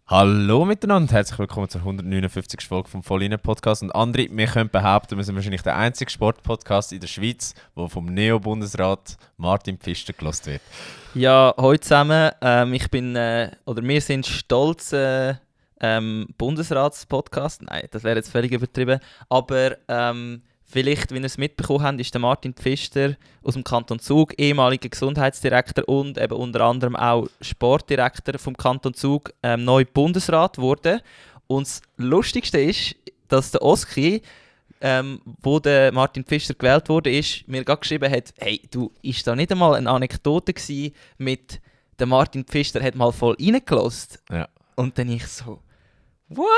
Hallo miteinander, herzlich willkommen zur 159. Folge vom Volline Podcast. Und André, wir können behaupten, wir sind wahrscheinlich der einzige Sportpodcast in der Schweiz, der vom Neo-Bundesrat Martin Pfister gelost wird. Ja, hallo zusammen. Wir sind stolz Bundesratspodcast. Nein, das wäre jetzt völlig übertrieben. Aber vielleicht, wie ihr es mitbekommen habt, ist der Martin Pfister aus dem Kanton Zug, ehemaliger Gesundheitsdirektor und eben unter anderem auch Sportdirektor vom Kanton Zug, neu Bundesrat geworden. Und das Lustigste ist, dass der Oski, wo der Martin Pfister gewählt wurde, mir gerade geschrieben hat, hey, du, ist da nicht einmal eine Anekdote gewesen mit der Martin Pfister hat mal voll reingelassen. Ja. Und dann ich so, what?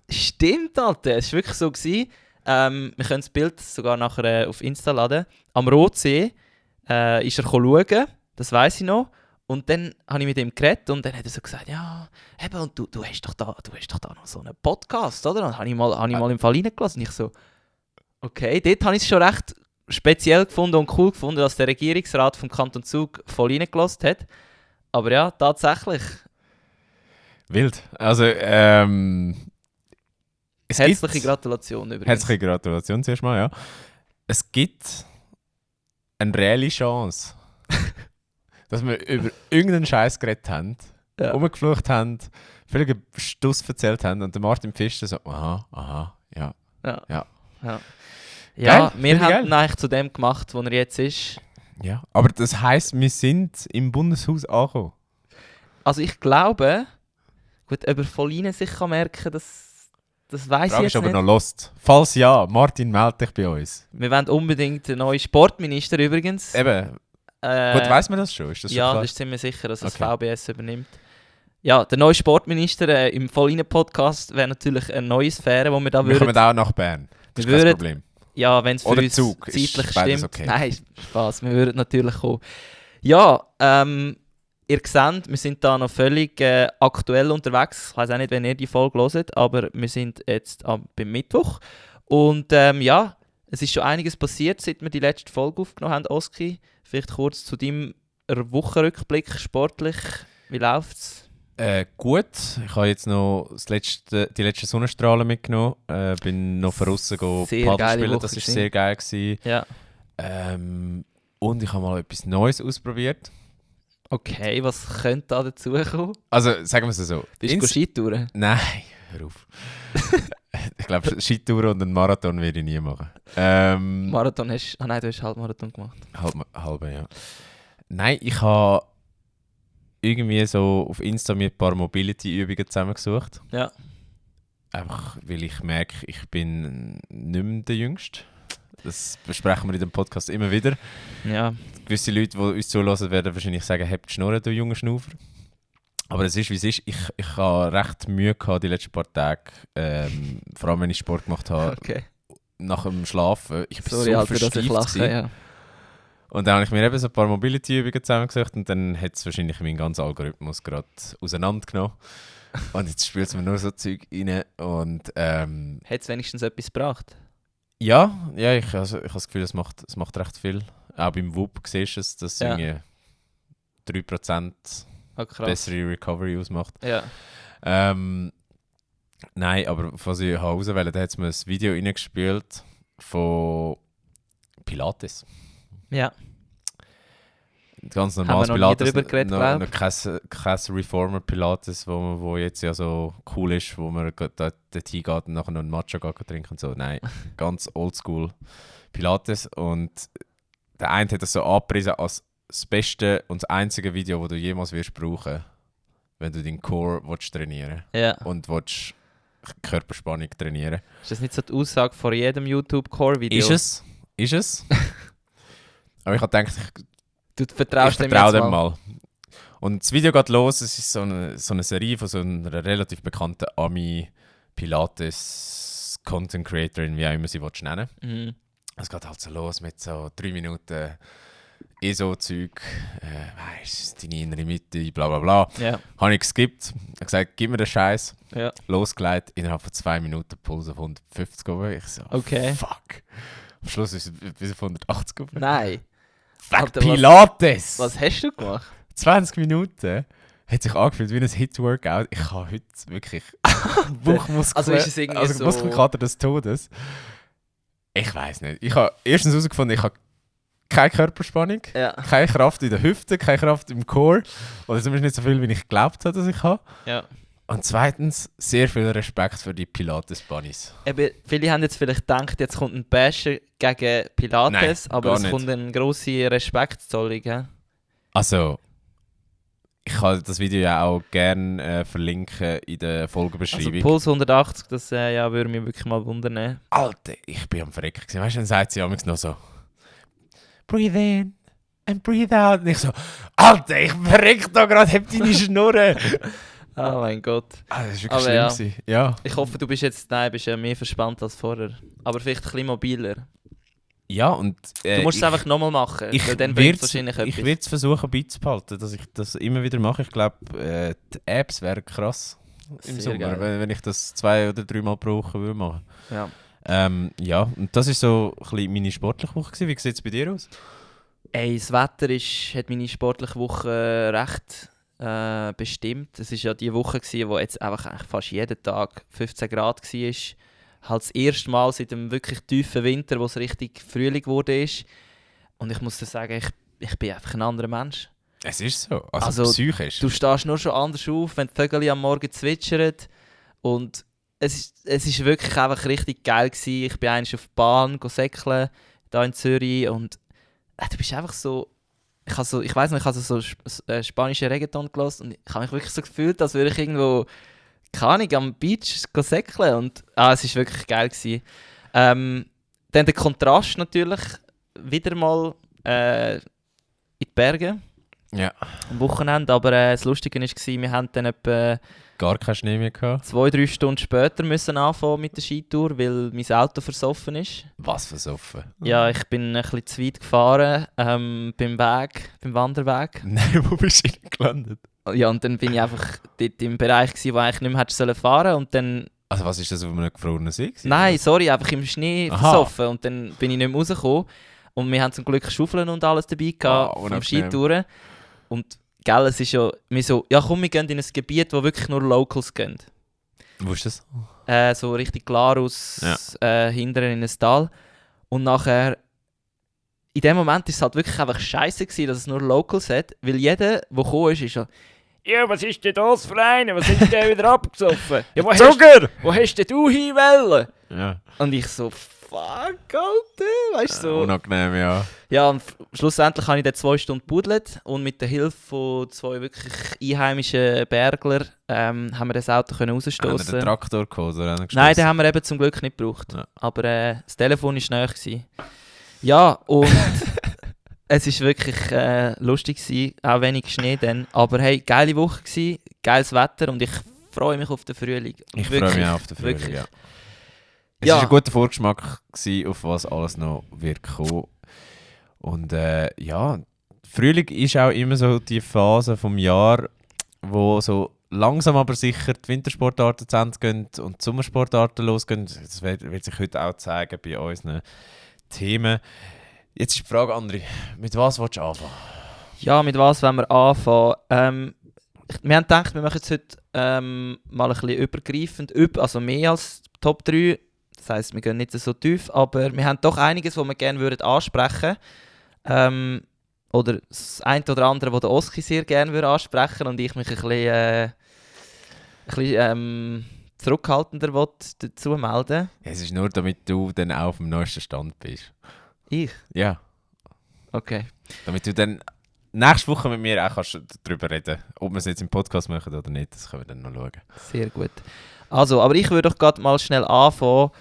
Stimmt, Alter, es war wirklich so gewesen. Wir können das Bild sogar nachher auf Insta laden. Am Rotsee ist er schauen, das weiss ich noch. Und dann habe ich mit ihm geredet und dann hat er so gesagt, ja, eben, und du hast doch da noch so einen Podcast, oder? Und habe ich mal im Fall reingelassen. Und ich so, okay, dort habe ich es schon recht speziell gefunden und cool gefunden, dass der Regierungsrat vom Kanton Zug voll reingelassen hat. Aber ja, tatsächlich. Wild. Also, Herzliche Gratulation übrigens. Herzliche Gratulation zuerst mal, ja. Es gibt eine reelle Chance, dass wir über irgendeinen Scheiß geredet haben, rumgeflucht haben, völlig Stuss erzählt haben und der Martin Pfister so, aha, ja. Ja, Geil, wir haben geil. ihn eigentlich zu dem gemacht, wo er jetzt ist. Ja, aber das heisst, wir sind im Bundeshaus angekommen. Also ich glaube, gut, ob er voll rein sich kann merken, das weiss ich Frage jetzt ist aber nicht. noch lost. Falls ja, Martin, melde dich bei uns. Wir wollen unbedingt einen neuen Sportminister übrigens. Eben, gut, weiss man das schon? Ist das schon Ja, klar? das ist ziemlich sicher, dass das Okay. VBS übernimmt. Ja, der neue Sportminister im Vollinen-Podcast wäre natürlich eine neue Sphäre, wo wir da Wir kommen würden... auch nach Bern. Das ist Wir kein würden- Problem. Ja, wenn es für Oder uns Zug, ist zeitlich beides stimmt. okay. Nein, Spaß, wir würden natürlich kommen. Ja, ihr seht, wir sind da noch völlig aktuell unterwegs. Ich weiß auch nicht, wenn ihr die Folge hört, aber wir sind jetzt beim Mittwoch. Und es ist schon einiges passiert, seit wir die letzte Folge aufgenommen haben, Oski. Vielleicht kurz zu deinem Wochenrückblick sportlich. Wie läuft's? Gut, ich habe jetzt noch die letzten Sonnenstrahlen mitgenommen. Bin noch von außen Sehr Paddel geile spielen, Woche das war gewesen. sehr geil gewesen. Ja. Und ich habe mal etwas Neues ausprobiert. Okay, was könnte da dazukommen? Also, sagen wir es so. Bist du Skitouren? Nein, hör auf. Ich glaube, Skitour und einen Marathon werde ich nie machen. Marathon hast du... Ah nein, du hast Halbmarathon gemacht. Halbe, ja. Nein, ich habe irgendwie so auf Insta mir ein paar Mobility-Übungen zusammengesucht. Ja. Einfach, weil ich merke, ich bin nicht mehr der Jüngste. Das besprechen wir in dem Podcast immer wieder. Ja. Gewisse Leute, die uns zulassen, werden wahrscheinlich sagen, habt die Schnurren, du junger Schnaufer. Aber es ist, wie es ist. Ich habe recht Mühe gehabt die letzten paar Tage. Vor allem, wenn ich Sport gemacht habe. Okay. Nach dem Schlafen. Ich bin Sorry, so Alter, dass ich versteift lache, gewesen. ja. Und dann habe ich mir eben so ein paar Mobility-Übungen zusammengesucht und dann hat es wahrscheinlich meinen ganzen Algorithmus gerade auseinandergenommen. Und jetzt spielt es mir nur so Zeug rein. Und Hat es wenigstens etwas gebracht? ja, ich habe das Gefühl, es macht recht viel. Auch beim WUP siehst du es, dass Ja. irgendwie 3% Ah, krass. bessere Recovery ausmacht. Ja. Nein, aber was ich auswählen, da hat es mir ein Video reingespielt von Pilates. Ja. Ganz Haben normales wir noch nie Pilates, drüber geredet, noch kein Reformer Pilates, wo jetzt ja so cool ist, wo man dort hingeht und nachher noch einen Matcha trinken und so. Nein, ganz oldschool Pilates. Und der eine hat das so angepriesen als das beste und das einzige Video, das du jemals wirst brauchen, wenn du deinen Core trainieren Ja. und willst Körperspannung trainieren. Ist das nicht so die Aussage vor jedem YouTube-Core-Video? Ist es? Aber ich habe gedacht, Du ich vertraust dem vertraue jetzt dem mal. mal. Und das Video geht los, es ist so eine Serie von so einer relativ bekannten Ami-Pilates Content Creatorin, wie auch immer sie nennen will. Mhm. Es geht halt so los mit so 3 Minuten ESO-Zeug, weisst, deine innere Mitte, bla bla bla. Ja. Habe ich geskippt, habe gesagt, gib mir den Scheiß. Ja. Losgelegt, innerhalb von 2 Minuten Puls auf 150 oben. Ich so, Okay. fuck. Am Schluss ist es bis auf 180 oben. Nein. Fuck, Alter, Pilates! Was hast du gemacht? 20 Minuten hat sich angefühlt wie ein Hit-Workout. Ich habe heute wirklich Bauchmuskeln, Also ist es irgendwie so... Muskelkater des Todes. Ich weiß nicht. Ich habe erstens herausgefunden, ich habe keine Körperspannung, Ja. keine Kraft in den Hüften, keine Kraft im Core. Oder zumindest nicht so viel, wie ich geglaubt habe, dass ich habe. Ja. Und zweitens, sehr viel Respekt für die Pilates-Bunnies. Eben, viele haben jetzt vielleicht gedacht, jetzt kommt ein Basher gegen Pilates, Nein, aber gar es nicht. kommt eine grosse Respektszollung. Ja? Also, ich kann das Video ja auch gerne verlinken in der Also Folgenbeschreibung. Puls 180, das ja, würde mich wirklich mal wundern. Alter, ich bin am Verrecken gewesen. Weißt du, dann sagt sie amigs noch so: Breathe in and breathe out. Und ich so: Alter, ich verreck da gerade, hab deine Schnurren. Oh mein Gott. Das war wirklich Aber schlimm. ja. Gewesen. Ja. Ich hoffe, du bist jetzt bist ja mehr verspannt als vorher. Aber vielleicht ein bisschen mobiler. Ja, und Du musst es einfach nochmal machen, weil dann bringt es wahrscheinlich ich etwas. werde es versuchen beizubehalten, dass ich das immer wieder mache. Ich glaube, die Apps wären krass im Sehr Sommer, geil. wenn ich das 2 oder 3 Mal pro Woche würde machen. Ja. Ja, und das war so ein bisschen meine sportliche Woche gewesen. Wie sieht es bei dir aus? Ey, das Wetter hat meine sportliche Woche recht bestimmt. Es war ja die Woche, wo jetzt einfach eigentlich fast jeden Tag 15 Grad war. Halt das erste Mal seit dem wirklich tiefen Winter, wo es richtig Frühling wurde. Und ich muss dir sagen, ich bin einfach ein anderer Mensch. Es ist so, also Also, psychisch. Du stehst nur schon anders auf, wenn die Vögel am Morgen zwitschern. Und es ist wirklich einfach richtig geil gewesen. Ich bin einmal auf die Bahn säckeln, hier in Zürich. Und du bist einfach so... Ich weiss noch, ich habe so spanischen Reggaeton gehört und ich habe mich wirklich so gefühlt, als würde ich irgendwo, keine Ahnung, am Beach säckeln. Und es war wirklich geil gewesen. Dann der Kontrast natürlich, wieder mal in die Berge Ja. am Wochenende. Aber das Lustige war, wir haben dann etwa Gar keinen Schnee mehr gehabt. 2-3 Stunden später müssen anfangen mit der Skitour, weil mein Auto versoffen ist. Was versoffen? Ja, ich bin ein bisschen zu weit gefahren beim Wanderweg. Nein, wo bist du gelandet? Ja, und dann bin ich einfach dort im Bereich, wo eigentlich nicht mehr hätte fahren sollen. Und dann... Also was ist das auf einem gefrorenen See gewesen? Nein, sorry, einfach im Schnee Aha. versoffen. Und dann bin ich nicht mehr rausgekommen. Und wir haben zum Glück Schaufeln und alles dabei gehabt vom unangenehm. Skitouren. Und gell, es ist ja... Wir so, ja komm, wir gehen in ein Gebiet, wo wirklich nur Locals gehen. Wo ist das? So richtig Glarus, hinten in ein Tal. Und nachher, in dem Moment war es halt wirklich einfach scheiße gewesen, dass es nur Locals hat, weil jeder, der gekommen ist so «Ja, was ist denn das für eine? Was ist denn wieder abgesoffen? Ja, wo hast denn du hinwollen?» Ja. Und ich so «Fuck, Alter!» Weißt du so. Unangenehm, ja. Ja, und schlussendlich habe ich dann 2 Stunden gebudelt und mit der Hilfe von 2 wirklich einheimischen Bergler haben wir das Auto Haben wir rausstoßen. den Traktor geholt oder einen Nein, den haben wir eben zum Glück nicht gebraucht. Ja. Aber das Telefon war nahe gewesen. Ja, und es war wirklich lustig gewesen, auch wenig Schnee dann. Aber hey, geile Woche gewesen, geiles Wetter und ich freue mich auf den Frühling. Ich Wirklich, freue mich auch auf den Frühling, wirklich. ja. Es Ja. war ein guter Vorgeschmack gewesen, auf was alles noch wird kommen. Und ja, Frühling ist auch immer so die Phase vom Jahr, wo so langsam aber sicher die Wintersportarten zu Ende gehen und die Sommersportarten losgehen. Das wird sich heute auch zeigen bei unseren Themen. Jetzt ist die Frage, André, mit was willst du anfangen? Ja, mit was wollen wir anfangen? Wir haben gedacht, wir machen jetzt heute mal ein bisschen übergreifend, also mehr als Top 3. Das heisst, wir gehen nicht so tief, aber wir haben doch einiges, was wir gerne würden ansprechen würden. Oder das eine oder andere, das der Oski sehr gerne würde ansprechen und ich mich ein bisschen zurückhaltender dazu melden. Es ist nur, damit du dann auch auf dem neuesten Stand bist. Ich? Ja, Okay. damit du dann nächste Woche mit mir auch kannst darüber reden, ob wir es jetzt im Podcast machen oder nicht. Das können wir dann noch schauen. Sehr gut. Also, aber ich würde doch gerade mal schnell anfangen.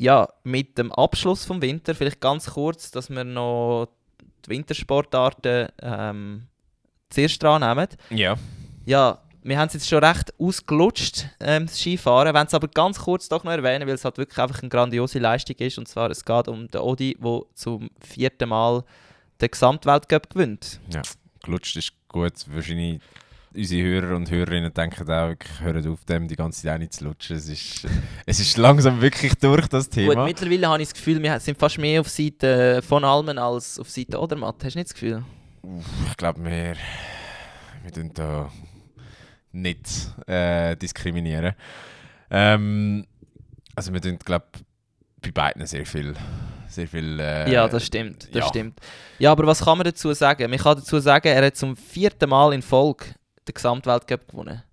Ja, mit dem Abschluss vom Winter. Vielleicht ganz kurz, dass wir noch die Wintersportarten zuerst dran nehmen. Ja. Ja, wir haben es jetzt schon recht ausgelutscht, das Skifahren. Wir wollen es aber ganz kurz doch noch erwähnen, weil es halt wirklich einfach eine grandiose Leistung ist. Und zwar, es geht um den Odi, der zum 4. Mal den Gesamtweltcup gewinnt. Ja, gelutscht ist gut. Wahrscheinlich unsere Hörer und Hörerinnen denken auch, wirklich, hören auf, dem die ganze Zeit auch nicht zu lutschen. Es ist langsam wirklich durch, das Thema. Gut, mittlerweile habe ich das Gefühl, wir sind fast mehr auf Seite von Almen als auf Seite Odermatt. Hast du nicht das Gefühl? Ich glaube, wir tun da nicht diskriminieren. Also wir tun, glaube bei beiden sehr viel Ja, das stimmt. ja. Stimmt. Ja, aber was kann man dazu sagen? Man kann dazu sagen, er hat zum 4. Mal in Folge den Gesamtweltcup gewonnen.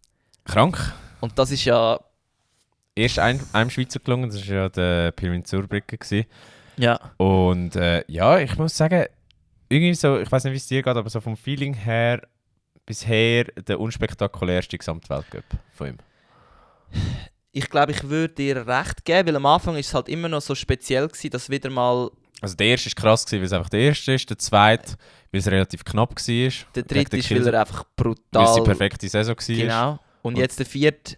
Krank. Und das ist ja... Erst einem Schweizer gelungen, das war ja der Pirmin Zurbrügge. Ja. Und ja, ich muss sagen, irgendwie so, ich weiß nicht, wie es dir geht, aber so vom Feeling her bisher der unspektakulärste Gesamtweltcup von ihm. Ich glaube, ich würde dir recht geben, weil am Anfang war es halt immer noch so speziell gewesen, dass wieder mal... Also der erste war krass, weil es einfach der erste ist, der zweite, weil es relativ knapp war. Der dritte ist, weil er einfach Weil es brutal... die perfekte Saison war. Genau. Und jetzt der vierte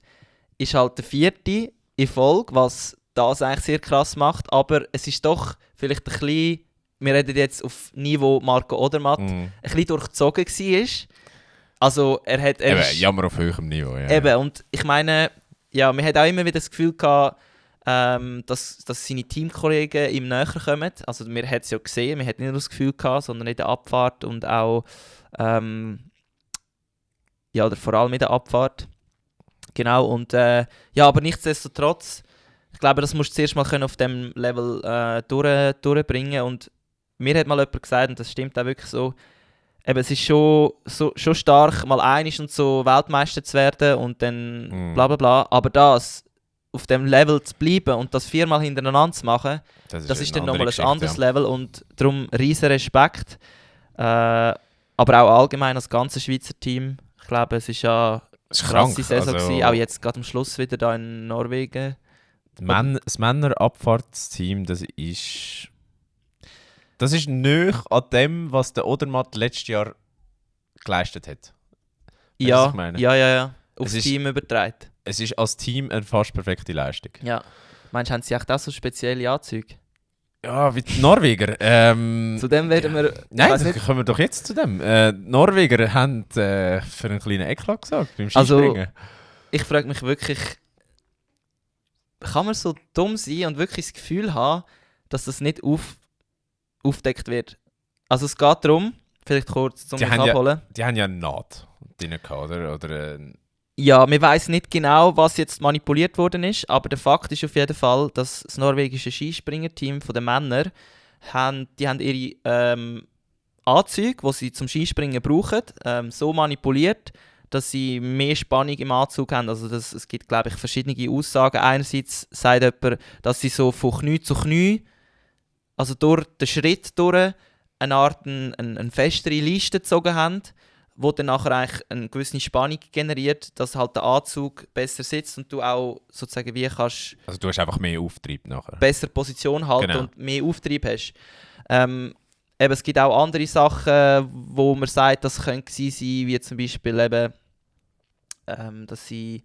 ist halt der vierte in Folge, was das eigentlich sehr krass macht. Aber es ist doch vielleicht ein bisschen... Wir reden jetzt auf Niveau Marco Odermatt, ein bisschen durchgezogen war. Also er hat... Eben, Jammer auf höherem Niveau. Ja. Eben, und ich meine... Ja, man hat auch immer wieder das Gefühl gehabt, dass seine Teamkollegen ihm näher kommen. Also wir haben es ja gesehen, man hat nicht nur das Gefühl gehabt, sondern in der Abfahrt und auch ja, oder vor allem in der Abfahrt. Genau, und ja, aber nichtsdestotrotz, ich glaube, das musst du zuerst mal können auf diesem Level durchbringen. Und mir hat mal jemand gesagt, und das stimmt auch wirklich so, eben, es ist schon stark, mal einig und so Weltmeister zu werden und dann bla bla bla. Aber das, auf dem Level zu bleiben und das 4-mal hintereinander zu machen, das ist dann nochmal ein anderes Level und darum riesen Respekt. Aber auch allgemein das ganze Schweizer Team. Ich glaube, es ist ja eine krasse Saison gewesen, auch jetzt gerade am Schluss wieder da in Norwegen. Das Männerabfahrtsteam, das ist näher an dem, was der Odermatt letztes Jahr geleistet hat. Ja, ich meine? ja. Aufs Es ist- Team übertragen. Es ist als Team eine fast perfekte Leistung. Ja. Meinst du, haben sie echt auch so spezielle Anzüge? Ja, wie die Norweger. Zu dem werden wir... Nein, weiss dann nicht. kommen wir doch jetzt zu dem. Die Norweger haben für einen kleinen Eklat gesorgt beim Also- Skispringen. Ich frage mich wirklich, kann man so dumm sein und wirklich das Gefühl haben, dass das nicht aufdeckt wird? Also es geht darum, vielleicht kurz zum Die mich haben ja- abholen. Die haben ja eine Naht drin gehabt, oder Ja, man weiß nicht genau, was jetzt manipuliert worden ist, aber der Fakt ist auf jeden Fall, dass das norwegische Skispringerteam der Männer haben ihre Anzüge, die sie zum Skispringen brauchen, so manipuliert, dass sie mehr Spannung im Anzug haben. Also es gibt, glaube ich, verschiedene Aussagen. Einerseits sagt jemand, dass sie so von Knie zu Knie, also durch den Schritt durch, eine Art eine festere Leiste gezogen haben, wo dann nachher eigentlich eine gewisse Spannung generiert, dass halt der Anzug besser sitzt und du auch sozusagen wie kannst also du hast einfach mehr Auftrieb nachher. besser Position halten Genau. und mehr Auftrieb hast. Eben, es gibt auch andere Sachen, wo man sagt, das könnte gewesen sein, wie zum Beispiel eben, dass sie,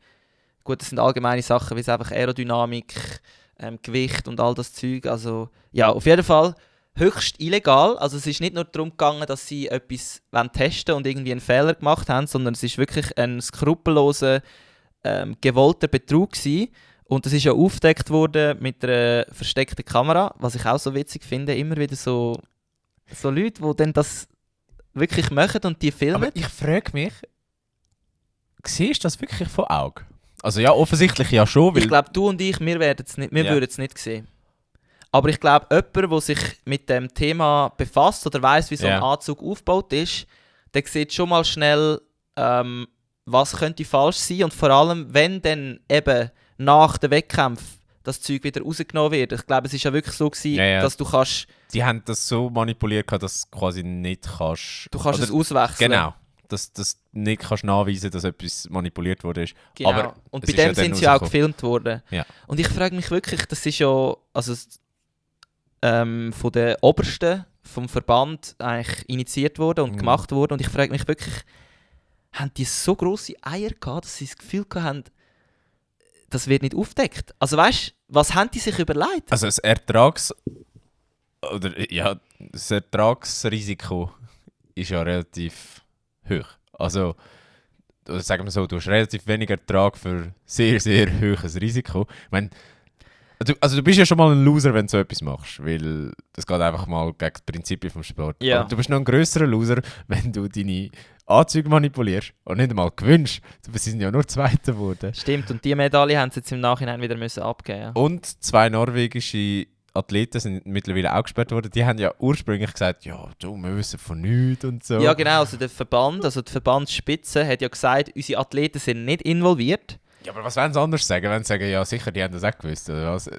gut, das sind allgemeine Sachen, wie es einfach Aerodynamik, Gewicht und all das Zeug. Also ja, auf jeden Fall höchst illegal. Also es ist nicht nur darum gegangen, dass sie etwas testen und irgendwie einen Fehler gemacht haben, sondern es ist wirklich ein skrupelloser, gewollter Betrug gewesen. Und das ist ja aufgedeckt worden mit einer versteckten Kamera, was ich auch so witzig finde. Immer wieder so Leute, die dann das wirklich machen und die filmen. Aber ich frage mich, siehst du das wirklich von Augen? Also ja, offensichtlich ja schon, weil Ich glaube, du und ich, wir würden es nicht sehen. Aber ich glaube, jemand, der sich mit dem Thema befasst oder weiss, wie so ein Ja. Anzug aufgebaut ist, der sieht schon mal schnell, was könnte falsch sein. Und vor allem, wenn dann eben nach dem Wettkampf das Zeug wieder rausgenommen wird. Ich glaube, es war ja wirklich so gewesen, Ja. dass du die haben das so manipuliert, dass du quasi nicht kannst... du kannst oder- es auswechseln. Genau. Dass du nicht kannst nachweisen, dass etwas manipuliert wurde. Genau. Aber und es bei ist ja dem dann sind sie auch rausgekommen. gefilmt worden. Ja. Und ich frage mich wirklich, das ist ja also, von den Obersten vom Verband eigentlich initiiert worden und gemacht worden. Und ich frage mich wirklich, haben die so grosse Eier gehabt, dass sie das Gefühl hatten, das wird nicht aufgedeckt? Also weißt du, was haben die sich überlegt? Also das Ertragsrisiko ist ja relativ hoch. Also, oder sagen wir so, du hast relativ wenig Ertrag für sehr, sehr hohes Risiko. Ich meine, du bist ja schon mal ein Loser, wenn du so etwas machst, weil das geht einfach mal gegen die Prinzipien vom Sport. Ja. Aber du bist noch ein grösserer Loser, wenn du deine Anzüge manipulierst und nicht einmal gewinnst. Sie sind ja nur Zweiter geworden. Stimmt, und die Medaille haben sie jetzt im Nachhinein wieder müssen abgeben. Ja. Und 2 norwegische Athleten sind mittlerweile auch gesperrt worden. Die haben ja ursprünglich gesagt, ja, du, wir wissen von nichts und so. Ja genau, also der Verband, also die Verbandsspitze hat ja gesagt, unsere Athleten sind nicht involviert. Ja, aber was wollen sie anders sagen? Wenn sie sagen, ja sicher, die haben das auch gewusst. Oder was?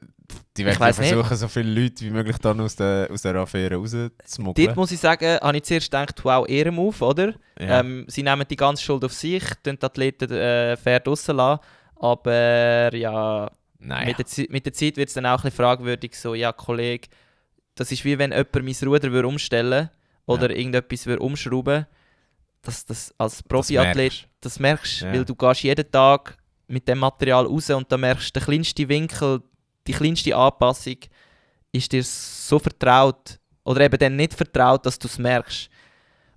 Die werden ja weiss versuchen, nicht. so viele Leute wie möglich dann aus der Affäre rauszumuggeln. Dort muss ich sagen, habe ich zuerst gedacht, wow, Ehrenmove, oder? Ja. Sie nehmen die ganze Schuld auf sich, tun die Athleten fair draussen lassen. Aber ja, Nein. mit der Zeit wird es dann auch ein bisschen fragwürdig, so, ja Kollege, das ist wie wenn jemand mein Ruder würde umstellen oder irgendetwas würde umschrauben. Das als Profiathlet, das merkst du, Ja. weil du gehst jeden Tag mit dem Material raus und da merkst du, der kleinste Winkel, die kleinste Anpassung ist dir so vertraut oder eben dann nicht vertraut, dass du es merkst.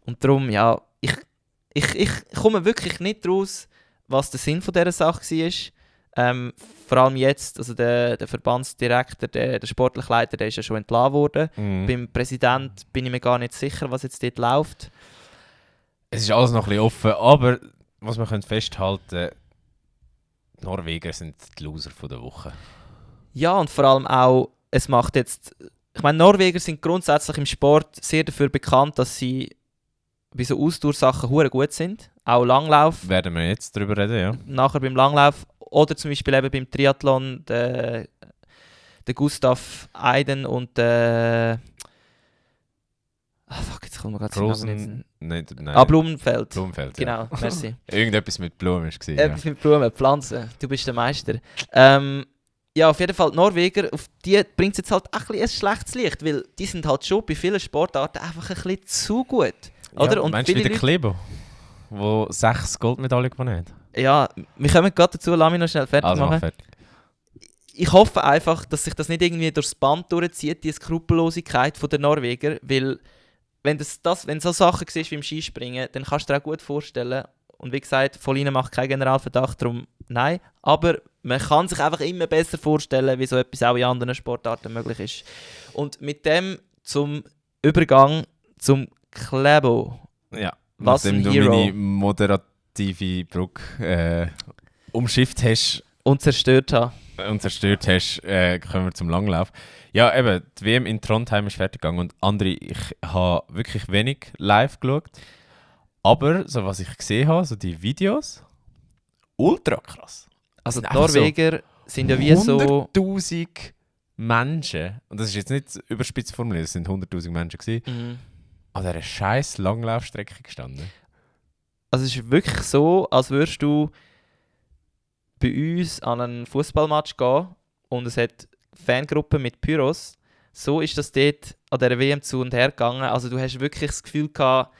Und darum, ja, ich komme wirklich nicht raus, was der Sinn von dieser Sache war. Vor allem jetzt, also der Verbandsdirektor, der sportliche Leiter, der ist ja schon entlassen worden. Beim Präsident bin ich mir gar nicht sicher, was jetzt dort läuft. Es ist alles noch ein bisschen offen, aber was man festhalten, die Norweger sind die Loser von der Woche. Ja, und vor allem auch, es macht jetzt... Ich meine, Norweger sind grundsätzlich im Sport sehr dafür bekannt, dass sie bei so Ausdauersachen hure gut sind. Auch Langlauf. Werden wir jetzt darüber reden, ja. Nachher beim Langlauf. Oder zum Beispiel eben beim Triathlon, der Gustav Eiden und der... fuck, jetzt kommen wir gerade Rosen... Nein. Blumenfeld. Blumenfeld, ja. Genau, merci. Irgendetwas mit Blumen war ja. Etwas mit Blumen, Pflanzen. Du bist der Meister. Ja, auf jeden Fall, die Norweger, auf die bringt es jetzt halt auch ein schlechtes Licht, weil die sind halt schon bei vielen Sportarten einfach ein bisschen zu gut. Oder? Ja, Und meinst du wie viele der Klebo, der 6 Goldmedaillen gewonnen hat? Ja, wir kommen gerade dazu, lass mich noch schnell fertig Also mach machen. fertig. Ich hoffe einfach, dass sich das nicht irgendwie durchs Band durchzieht, die Skrupellosigkeit der Norweger, weil wenn so Sachen siehst wie im Skispringen, dann kannst du dir auch gut vorstellen, und wie gesagt, von ihnen macht kein Generalverdacht, darum nein, aber man kann sich einfach immer besser vorstellen, wie so etwas auch in anderen Sportarten möglich ist. Und mit dem zum Übergang zum Klæbo. Ja, Was nachdem ein du Hero. meine moderative Brücke umschifft hast Und zerstört habe. und zerstört hast, kommen wir zum Langlauf. Ja, eben, die WM in Trondheim ist fertig gegangen und andere, ich habe wirklich wenig live geschaut. Aber, so was ich gesehen habe, so die Videos, ultra krass. Also die Sind einfach so Norweger sind ja wie so... 100'000 Menschen, und das ist jetzt nicht überspitzt formuliert, es sind 100'000 Menschen gewesen, Mhm. an dieser scheiß Langlaufstrecke gestanden. Also es ist wirklich so, als würdest du bei uns an einen Fußballmatch gehen und es hat Fangruppen mit Pyros. So ist das dort an dieser WM zu und her gegangen. Also du hast wirklich das Gefühl gehabt,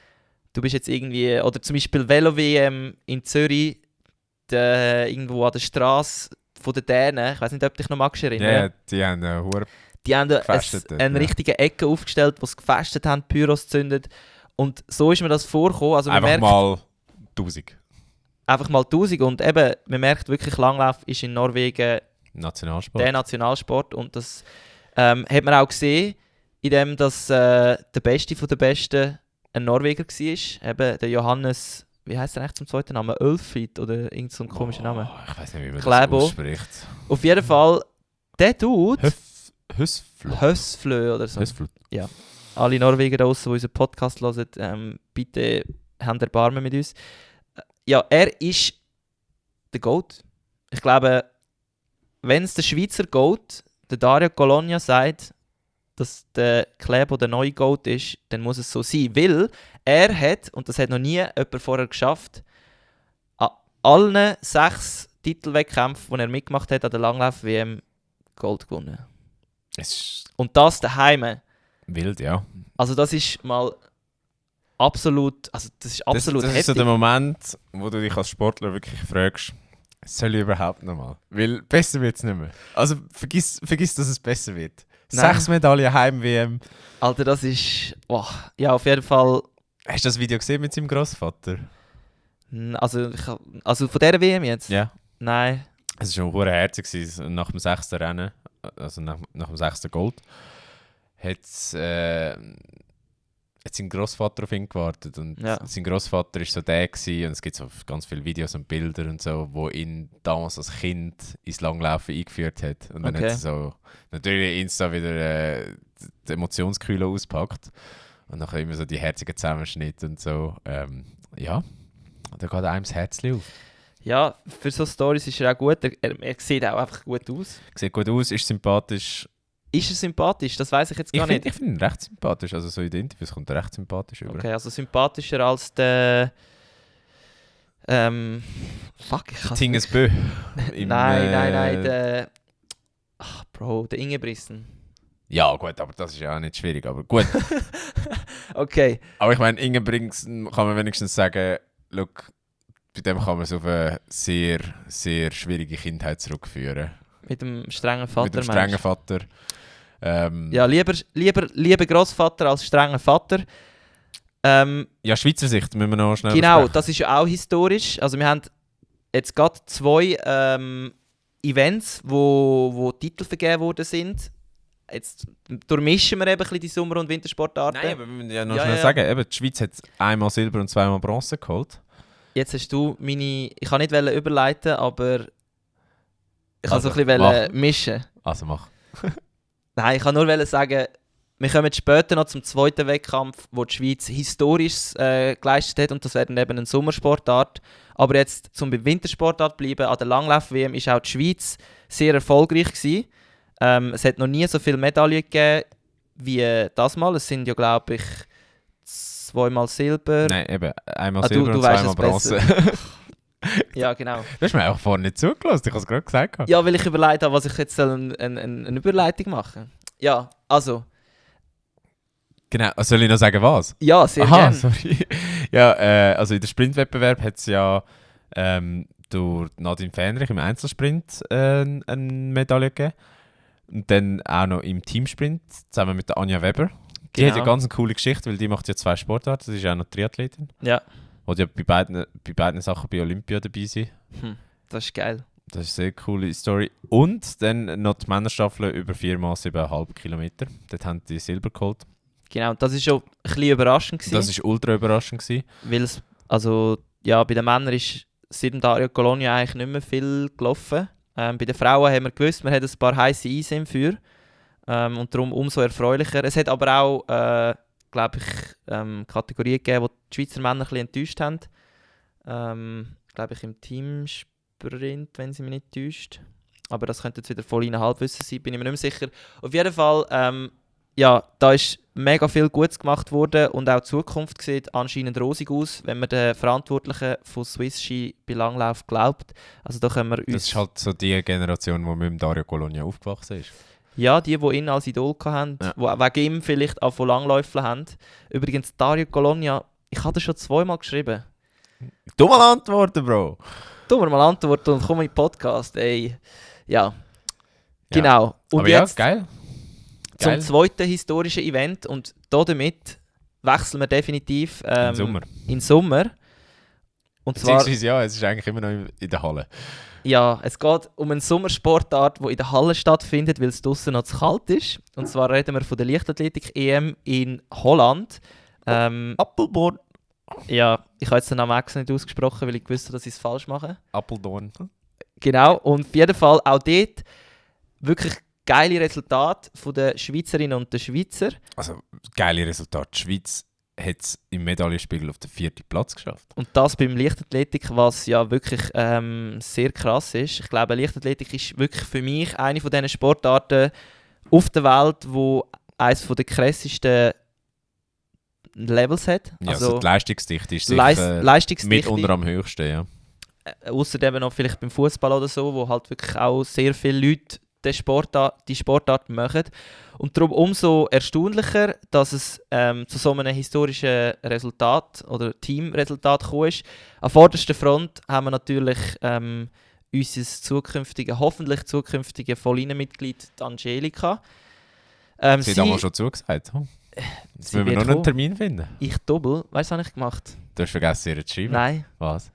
du bist jetzt irgendwie, oder zum Beispiel Velo-WM in Zürich, irgendwo an der Straße von den Dänen, ich weiß nicht, ob du dich noch magst erinnern. Ja, die haben eine Die haben gefestet dort, eine ja. richtige Ecke aufgestellt, wo sie gefestet haben, Pyros gezündet. Und so ist mir das vorgekommen. Also man einfach merkt, mal 1000 einfach mal 1000. Und eben, man merkt wirklich, Langlauf ist in Norwegen Nationalsport. der Nationalsport. Und das hat man auch gesehen, indem dass der Beste von der Besten ein Norweger war. Eben der Johannes, wie heißt er eigentlich zum zweiten Namen? Ölfit oder irgend so ein komischer Name. Ich weiß nicht, wie man Klæbo. das ausspricht. Auf jeden Fall, der Dude, Hösflug. Hösflö oder so. Hösflug. Alle Norweger draussen, die unseren Podcast hören, bitte habt Erbarmen mit uns. Ja, er ist der Goat. Ich glaube, wenn es der Schweizer Goat, der Dario Colonia, sagt, dass der Klæbo der neue Goat ist, dann muss es so sein. Weil er hat, und das hat noch nie jemand vorher geschafft, an allen 6 Titelwettkämpfen, die er mitgemacht hat, an der Langlauf-WM Gold gewonnen. Es ist Und das daheim. wild, ja. Also das ist mal absolut, also das ist absolut das ist so heftig. der Moment, wo du dich als Sportler wirklich fragst, soll ich überhaupt nochmal? Weil besser wird es nicht mehr. Also vergiss, dass es besser wird. Nein. 6 Medaillen Heim-WM. Alter, das ist, ja, auf jeden Fall, Hast du das Video gesehen mit seinem Grossvater? also von dieser WM jetzt? Ja. Nein. Es war schon hure herzig gewesen, nach dem 6. Rennen, also nach dem 6. Gold, hat hat sein Grossvater auf ihn gewartet und Ja. sein Grossvater war so der gewesen, und es gibt so ganz viele Videos und Bilder und so, wo ihn damals als Kind ins Langlaufen eingeführt hat. Und dann Okay. hat er so natürlich Insta wieder die Emotionskühle auspackt und dann immer so die herzigen Zusammenschnitte und so. Ja, da geht einem das Herzchen auf. Ja, für so Storys ist er auch gut. Er sieht auch einfach gut aus. Sieht gut aus, ist sympathisch. Ist er sympathisch? Das weiß ich jetzt Ich gar finde nicht. ihn recht sympathisch, also so in den Interviews kommt er recht sympathisch über. Okay, also sympathischer als der... fuck, ich kann's Tinges nicht- Bö. Nein, der... Ach, Bro, der Ingebrigtsen. Ja, gut, aber das ist ja auch nicht schwierig. Aber gut. Okay, Aber ich meine, Ingebrigtsen kann man wenigstens sagen, look, bei dem kann man es auf eine sehr, sehr schwierige Kindheit zurückführen. mit dem strengen Vater. Mit dem meinst strengen Vater. Ja, lieber Grossvater als strenger Vater. Ja, Schweizer Sicht müssen wir noch schnell Genau, besprechen. das ist ja auch historisch. Also wir haben jetzt gerade 2 Events, wo Titel vergeben worden sind. Jetzt durchmischen wir eben ein bisschen die Sommer- und Wintersportarten. Nein, aber wir müssen ja noch Ja, schnell ja. sagen, eben, die Schweiz hat einmal Silber und zweimal Bronze geholt. Jetzt hast du meine... Ich kann nicht überleiten, aber... Ich kann so Also, ein bisschen mach. mischen. Also mach. Nein, ich kann nur sagen, wir kommen später noch zum zweiten Wettkampf, wo die Schweiz historisch geleistet hat, und das wäre dann eben eine Sommersportart. Aber jetzt, zum beim Wintersportart zu bleiben, an der Langlauf-WM ist auch die Schweiz sehr erfolgreich gewesen. Es hat noch nie so viele Medaillen gegeben wie das Mal. Es sind ja, glaube ich, 2-mal Silber. Nein, eben, einmal Ah, Silber du und weißt zweimal es Bronze. Ja, genau. Du hast mir einfach vorhin nicht zugelassen, ich habe es gerade gesagt. Ja, weil ich überlegt habe, was ich jetzt eine Überleitung machen. Ja, also, Genau, soll ich noch sagen, was? ja, sehr Aha, gerne. sorry. Ja, also in der Sprintwettbewerb hat es ja durch Nadine Fähnrich im Einzelsprint eine Medaille gegeben. Und dann auch noch im Teamsprint zusammen mit der Anja Weber. Die hat ja ganz eine coole Geschichte, weil die macht ja 2 Sportarten. Das ist auch noch Triathletin. Ja, Die ja bei beiden Sachen bei Olympia dabei sind. das ist geil. Das ist eine sehr coole Story. Und dann noch die Männerstaffel über 4x7,5 Kilometer. Dort haben die Silber geholt. Genau, das war schon ein bisschen überraschend gewesen, Das war ultra überraschend gewesen. weil es, also, ja, bei den Männern ist seit dem Dario Colonia eigentlich nicht mehr viel gelaufen. Bei den Frauen haben wir gewusst, wir haben ein paar heiße Eisen im Feuer, und darum umso erfreulicher. Es hat aber auch, glaube ich, Kategorien gegeben, wo die Schweizer Männer ein bisschen enttäuscht haben. Glaube ich im Teamsprint, wenn sie mich nicht täuscht. Aber das könnte jetzt wieder voll in Halbwissen sein, bin ich mir nicht mehr sicher. Auf jeden Fall, ja, da ist mega viel Gutes gemacht worden und auch die Zukunft sieht anscheinend rosig aus, wenn man den Verantwortlichen von Swiss Ski bei Langlauf glaubt. Also da können wir uns... Das ist halt so die Generation, die mit dem Dario Colonia aufgewachsen ist. Ja, die ihn als Idol hatten, Ja. die wegen ihm vielleicht auch von Langläufeln haben. Übrigens, Dario Colonia, ich habe das schon 2-mal geschrieben. Du mal antworten, Bro! Tu mir mal antworten und komm in den Podcast, ey. Ja, genau. Und Aber jetzt... ja, geil. Zum Geil. zweiten historischen Event, und damit wechseln wir definitiv Im Sommer. in Sommer. Und zwar, Beziehungsweise ja, es ist eigentlich immer noch in der Halle. ja, es geht um eine Sommersportart, die in der Halle stattfindet, weil es draussen noch zu kalt ist. Und zwar reden wir von der Leichtathletik-EM in Holland. Apelborn. Ja, ich habe jetzt den Namen extra nicht ausgesprochen, weil ich wusste, dass ich es falsch mache. Apelborn. Genau, und auf jeden Fall auch dort wirklich geile Resultate von der Schweizerinnen und der Schweizer. Also, geile Resultat. Die Schweiz hat es im Medaillenspiegel auf den 4. Platz geschafft. Und das beim Leichtathletik, was ja wirklich sehr krass ist. Ich glaube, Leichtathletik ist wirklich für mich eine von diesen Sportarten auf der Welt, wo eines der krassesten Levels hat. Ja, also die Leistungsdichte ist Leist sicher Leistungsdichte. mitunter am höchsten, ja. Ausser eben noch vielleicht beim Fußball oder so, wo halt wirklich auch sehr viele Leute die Sportart machen. Und darum umso erstaunlicher, dass es zu so einem historischen Resultat oder Teamresultat gekommen ist. An vorderster Front haben wir natürlich unser hoffentlich zukünftige Volline-Mitglied Angelika. Sie hat damals schon zugesagt. Jetzt müssen wir noch einen Termin finden. Ich doppel. Weißt du, was habe ich gemacht? Du hast vergessen, ihr zu schreiben. Nein, Was?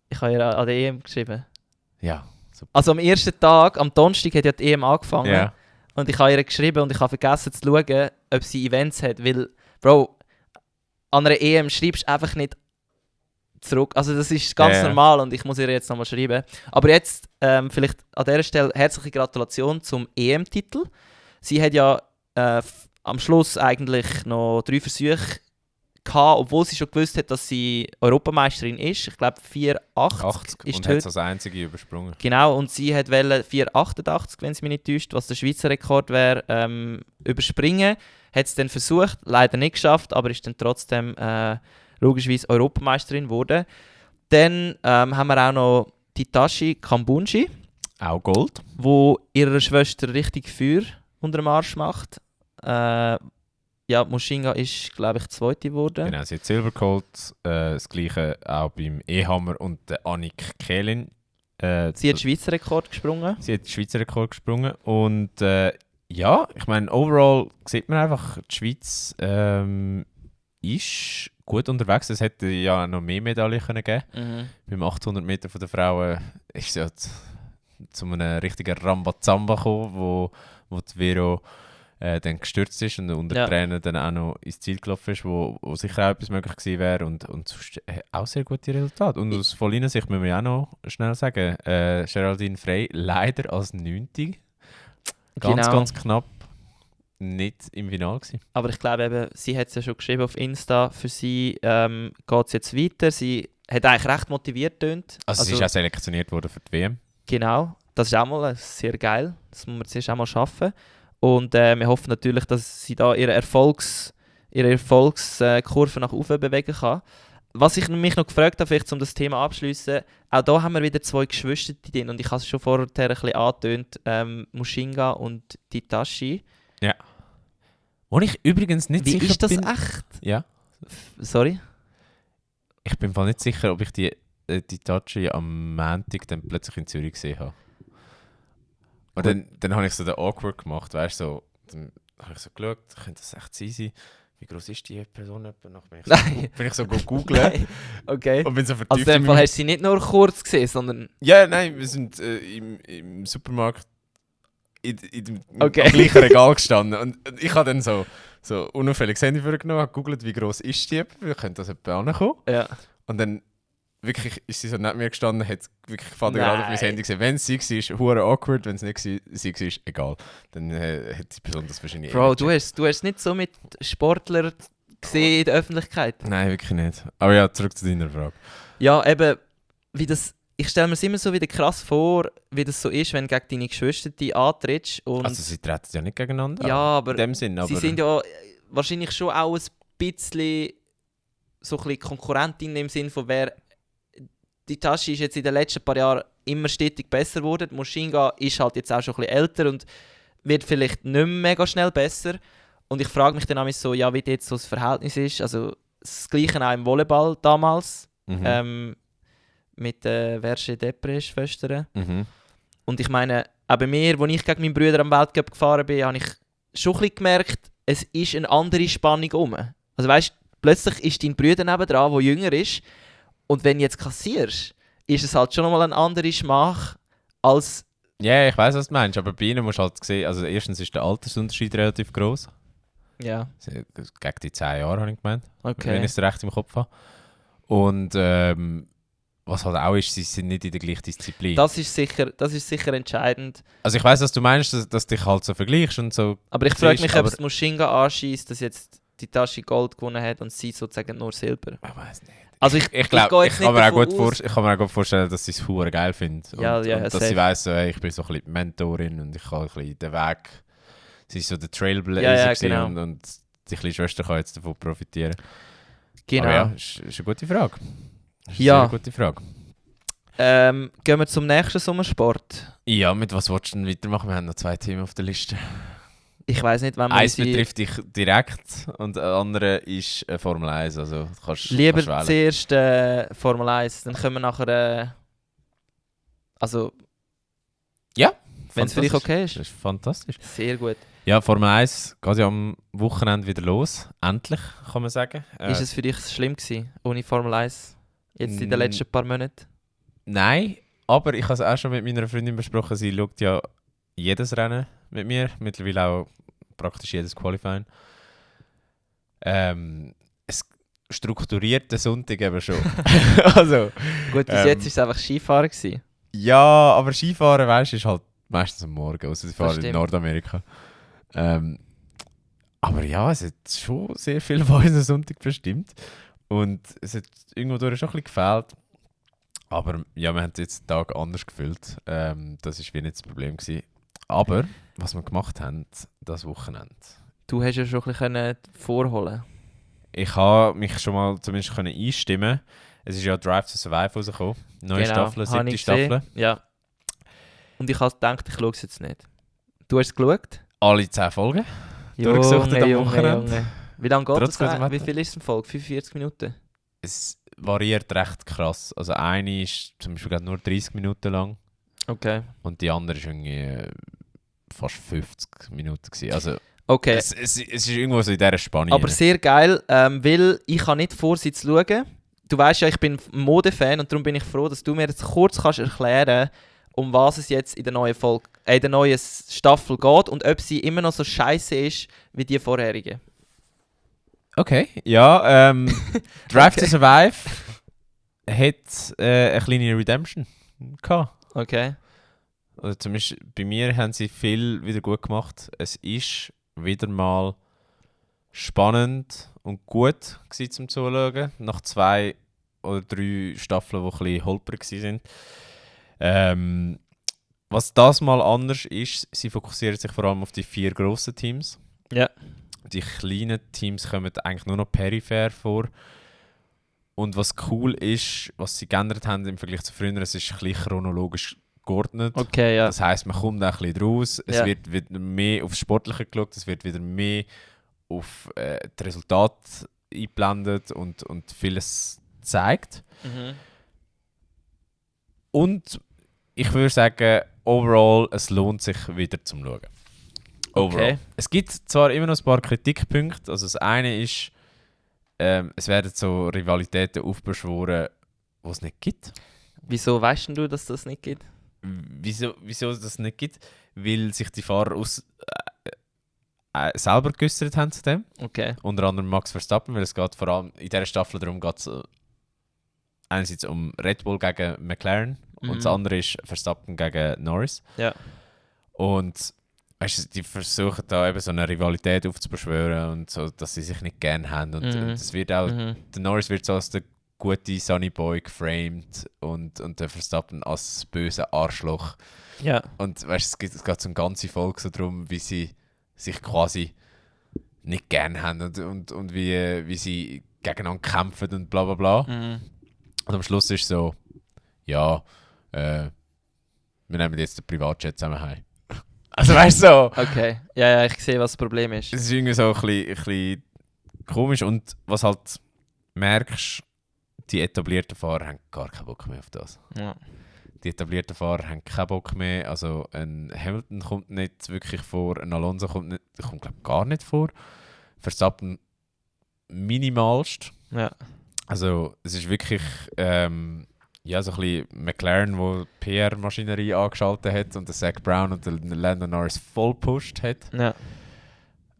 ich habe ihr an der EM geschrieben. Ja. Super. Also am ersten Tag, am Donnerstag, hat ja die EM angefangen. Ja. Und ich habe ihr geschrieben und ich habe vergessen zu schauen, ob sie Events hat. Weil, Bro, an einer EM schreibst du einfach nicht zurück. Also das ist ganz normal und ich muss ihr jetzt nochmal schreiben. Aber jetzt vielleicht an dieser Stelle herzliche Gratulation zum EM-Titel. Sie hat ja am Schluss eigentlich noch 3 Versuche gehabt, obwohl sie schon gewusst hat, dass sie Europameisterin ist. Ich glaube 4,80 ist und hat es als einzige übersprungen. Genau, und sie hat 4,88, wenn es mich nicht täuscht, was der Schweizer Rekord wäre, überspringen. Hat es dann versucht, leider nicht geschafft, aber ist dann trotzdem logischerweise Europameisterin geworden. Dann haben wir auch noch Titashi Kambunji. Auch Gold. Wo ihrer Schwester richtig Feuer unter dem Arsch macht. Ja, Mushinga ist, glaube ich, Zweite geworden. Genau, sie hat Silber geholt. Das Gleiche auch beim E-Hammer und der Annik Kehlin. Sie hat Schweizer Rekord gesprungen. Sie hat den Schweizer Rekord gesprungen. Und ja, ich meine, overall sieht man einfach, die Schweiz ist gut unterwegs. Es hätte ja noch mehr Medaillen können geben. Beim 800 Meter der Frauen ist sie ja zu einem richtigen Rambazamba gekommen, wo die Vero dann gestürzt ist und unter Tränen dann auch noch ins Ziel gelaufen ist, wo sicher auch etwas möglich gewesen wäre und sonst auch sehr gute Resultate. Und aus Vollinensicht müssen wir auch noch schnell sagen, Geraldine Frey leider als 9. Ganz knapp nicht im Finale gewesen. Aber ich glaube eben, sie hat es ja schon geschrieben auf Insta, für sie geht es jetzt weiter. Sie hat eigentlich recht motiviert getönt. Also sie ist auch selektioniert worden für die WM. Genau, das ist auch mal sehr geil. Das muss man zuerst auch mal schaffen. Und wir hoffen natürlich, dass sie da ihre Erfolgskurve nach oben bewegen kann. Was ich mich noch gefragt habe, vielleicht um das Thema abzuschliessen, auch da haben wir wieder 2 Geschwister drin und ich habe es schon vorher ein bisschen angetönt, Mushinga und Titashi. Ja. Und ich übrigens nicht sicher bin... Wie ist das echt? Ja. Sorry? Ich bin mir nicht sicher, ob ich die Titachi am Montag dann plötzlich in Zürich gesehen habe. Und dann habe ich so den Awkward gemacht, weißt du, so, dann habe ich so geschaut, könnte das echt sein? Wie groß ist die Person? Bin ich so googeln. Nein, okay. Und bin so also in dem Fall hast du sie nicht nur kurz gesehen, sondern... Ja, nein, wir sind im Supermarkt am Okay. gleichen Regal gestanden. Und ich habe dann so unauffällig das Handy vorgenommen, habe gegoogelt, wie groß ist die, wie könnte das etwa ankommen. Ja. Und dann wirklich ist sie so neben mir gestanden, hat wirklich gerade auf mein Handy gesehen. Wenn es sie war, hure awkward, wenn es nicht sie war, egal. Dann hat die Person das wahrscheinlich Bro, du hast nicht so mit Sportlern gesehen in der Öffentlichkeit? Nein, wirklich nicht. Aber ja, zurück zu deiner Frage. Ja, eben, ich stelle mir es immer so wieder krass vor, wie das so ist, wenn du gegen deine Geschwister antrittst. Und Also sie treten ja nicht gegeneinander ja, aber in dem Sinn. Aber sie sind ja wahrscheinlich schon auch ein bisschen so ein bisschen Konkurrentin im Sinn von wer... Die Tasche ist jetzt in den letzten paar Jahren immer stetig besser geworden. Die Mushinga ist halt jetzt auch schon ein bisschen älter und wird vielleicht nicht mehr mega schnell besser. Und ich frage mich dann auch so, ja, wie jetzt so das Verhältnis ist. Also das Gleiche auch im Volleyball damals. Mit Verge Depre-Schwestern. Und ich meine, auch bei mir, als ich gegen meinen Bruder am Weltcup gefahren bin, habe ich schon ein bisschen gemerkt, es ist eine andere Spannung rum. Also weißt, plötzlich ist dein Bruder nebendran, der jünger ist. Und wenn du jetzt kassierst, ist es halt schon nochmal ein anderer Schmach als... Ja, ich weiss, was du meinst, aber bei ihnen musst du halt sehen, also erstens ist der Altersunterschied relativ gross. Ja. Gegen die 10 Jahre, habe ich gemeint. Okay. Wenn ich es recht im Kopf habe. Und was halt auch ist, sie sind nicht in der gleichen Disziplin. Das ist sicher entscheidend. Also ich weiss, was du meinst, dass du dich halt so vergleichst und so... Aber ich frage mich, ob es Mushinga anschießt, dass jetzt die Tasche Gold gewonnen hat und sie sozusagen nur Silber. Ich weiss nicht. Also ich kann mir auch gut vorstellen, dass sie es verdammt geil findet. Ja, und dass sie weiss, so, hey, ich bin so ein bisschen Mentorin und ich kann ein bisschen den Weg... Sie ist so der Trailblazer genau. und die kleine Schwester kann jetzt davon profitieren. Genau. Aber ja, ist eine gute Frage. Ja. Eine gute Frage. Gehen wir zum nächsten Sommersport. Ja, mit was willst du denn weitermachen? Wir haben noch 2 Themen auf der Liste. Ich weiss nicht, wenn man eins betrifft dich direkt und das andere ist Formel 1. Also, lieber kannst zuerst Formel 1, dann können wir nachher... also... Ja, wenn es für dich okay ist. Das ist fantastisch. Sehr gut. Ja, Formel 1 geht ja am Wochenende wieder los. Endlich, kann man sagen. Ist es für dich schlimm gewesen, ohne Formel 1? Jetzt in den letzten paar Monaten? Nein, aber ich habe es auch schon mit meiner Freundin besprochen. Sie schaut ja jedes Rennen mit mir, mittlerweile auch praktisch jedes Qualifying. Es strukturierten Sonntag eben schon. Also, Gut, bis jetzt war es einfach Skifahren gewesen. ja, aber Skifahren, weißt du, ist halt meistens am Morgen, also die fahren in stimmt. Nordamerika. Aber ja, es hat schon sehr viel von unseren Sonntag bestimmt. Und es hat irgendwo durch schon ein bisschen gefehlt. Aber ja, wir haben jetzt den Tag anders gefühlt. Das war wie nicht das Problem gewesen. Aber, was wir gemacht haben, das Wochenende. Du hast ja schon ein bisschen vorholen. Ich habe mich schon mal zumindest einstimmen. Es ist ja Drive to Survive rausgekommen. Neue Staffel, habe 7. ich Staffel. gesehen. Ja. Und ich habe gedacht, ich schaue es jetzt nicht. Du hast es geschaut? Alle 10 Folgen. Durchgesuchtet am Wochenende. Junge. Wie lange geht Trotz das? gutem Wie Wetter. viel ist eine Folge? 45 Minuten? Es variiert recht krass. Also eine ist zum Beispiel gerade nur 30 Minuten lang Okay. und die andere ist irgendwie fast 50 Minuten gewesen. Also Okay. es ist irgendwo so in dieser Spanne. Aber sehr geil, weil ich habe nicht vor, sie zu schauen. Du weißt ja, ich bin Modefan und darum bin ich froh, dass du mir jetzt kurz kannst erklären, um was es jetzt in der neuen Folge, in der neuen Staffel geht und ob sie immer noch so scheiße ist wie die vorherige. Okay, ja. Drive Okay. to Survive hat eine kleine Redemption gehabt. Okay. Also zumindest bei mir haben sie viel wieder gut gemacht. Es ist wieder mal spannend und gut gewesen zum Zuschauen. Nach 2 oder 3 Staffeln, die ein bisschen holprig waren. Was das mal anders ist, sie fokussieren sich vor allem auf die 4 grossen Teams. Ja. Die kleinen Teams kommen eigentlich nur noch peripher vor. Und was cool ist, was sie geändert haben im Vergleich zu früher, es ist ein bisschen chronologisch geordnet. Okay, ja. Das heisst, man kommt auch ein bisschen raus. Es Ja. wird wieder mehr aufs Sportliche geschaut, es wird wieder mehr auf die Resultate eingeblendet und vieles gezeigt. Mhm. Und ich würde sagen, overall, es lohnt sich wieder zum Schauen. Overall. Okay. Es gibt zwar immer noch ein paar Kritikpunkte. Also das eine ist, es werden so Rivalitäten aufbeschworen, die es nicht gibt. Wieso weißt du, dass das nicht gibt? Wieso es das nicht gibt? Weil sich die Fahrer selber geäußert haben zu dem. Okay. Unter anderem Max Verstappen, weil es geht vor allem in dieser Staffel darum, geht es einerseits um Red Bull gegen McLaren und das andere ist Verstappen gegen Norris. Ja. Und weißt du, die versuchen da eben so eine Rivalität aufzubeschwören und so, dass sie sich nicht gerne haben. Und es wird auch, der Norris wird so als der gute Sunny Boy geframed und der Verstappen als böse Arschloch. Ja. Und weißt du, es geht so eine ganze Folge so darum, wie sie sich quasi nicht gerne haben und wie sie gegeneinander kämpfen und bla bla bla. Mhm. Und am Schluss ist so, ja, wir nehmen jetzt den Privatjet zusammen heim. Also weißt du so, Okay. Ja, ich sehe, was das Problem ist. es ist irgendwie so ein bisschen komisch und was halt merkst, die etablierten Fahrer haben gar keinen Bock mehr auf das. Ja. Die etablierten Fahrer haben keinen Bock mehr. Also ein Hamilton kommt nicht wirklich vor, ein Alonso kommt glaube gar nicht vor. Verstappen minimalst. Ja. Also es ist wirklich ja, so ein bisschen McLaren, wo die PR-Maschinerie angeschaltet hat und der Zach Brown und der Lando Norris voll gepusht hat. Ja.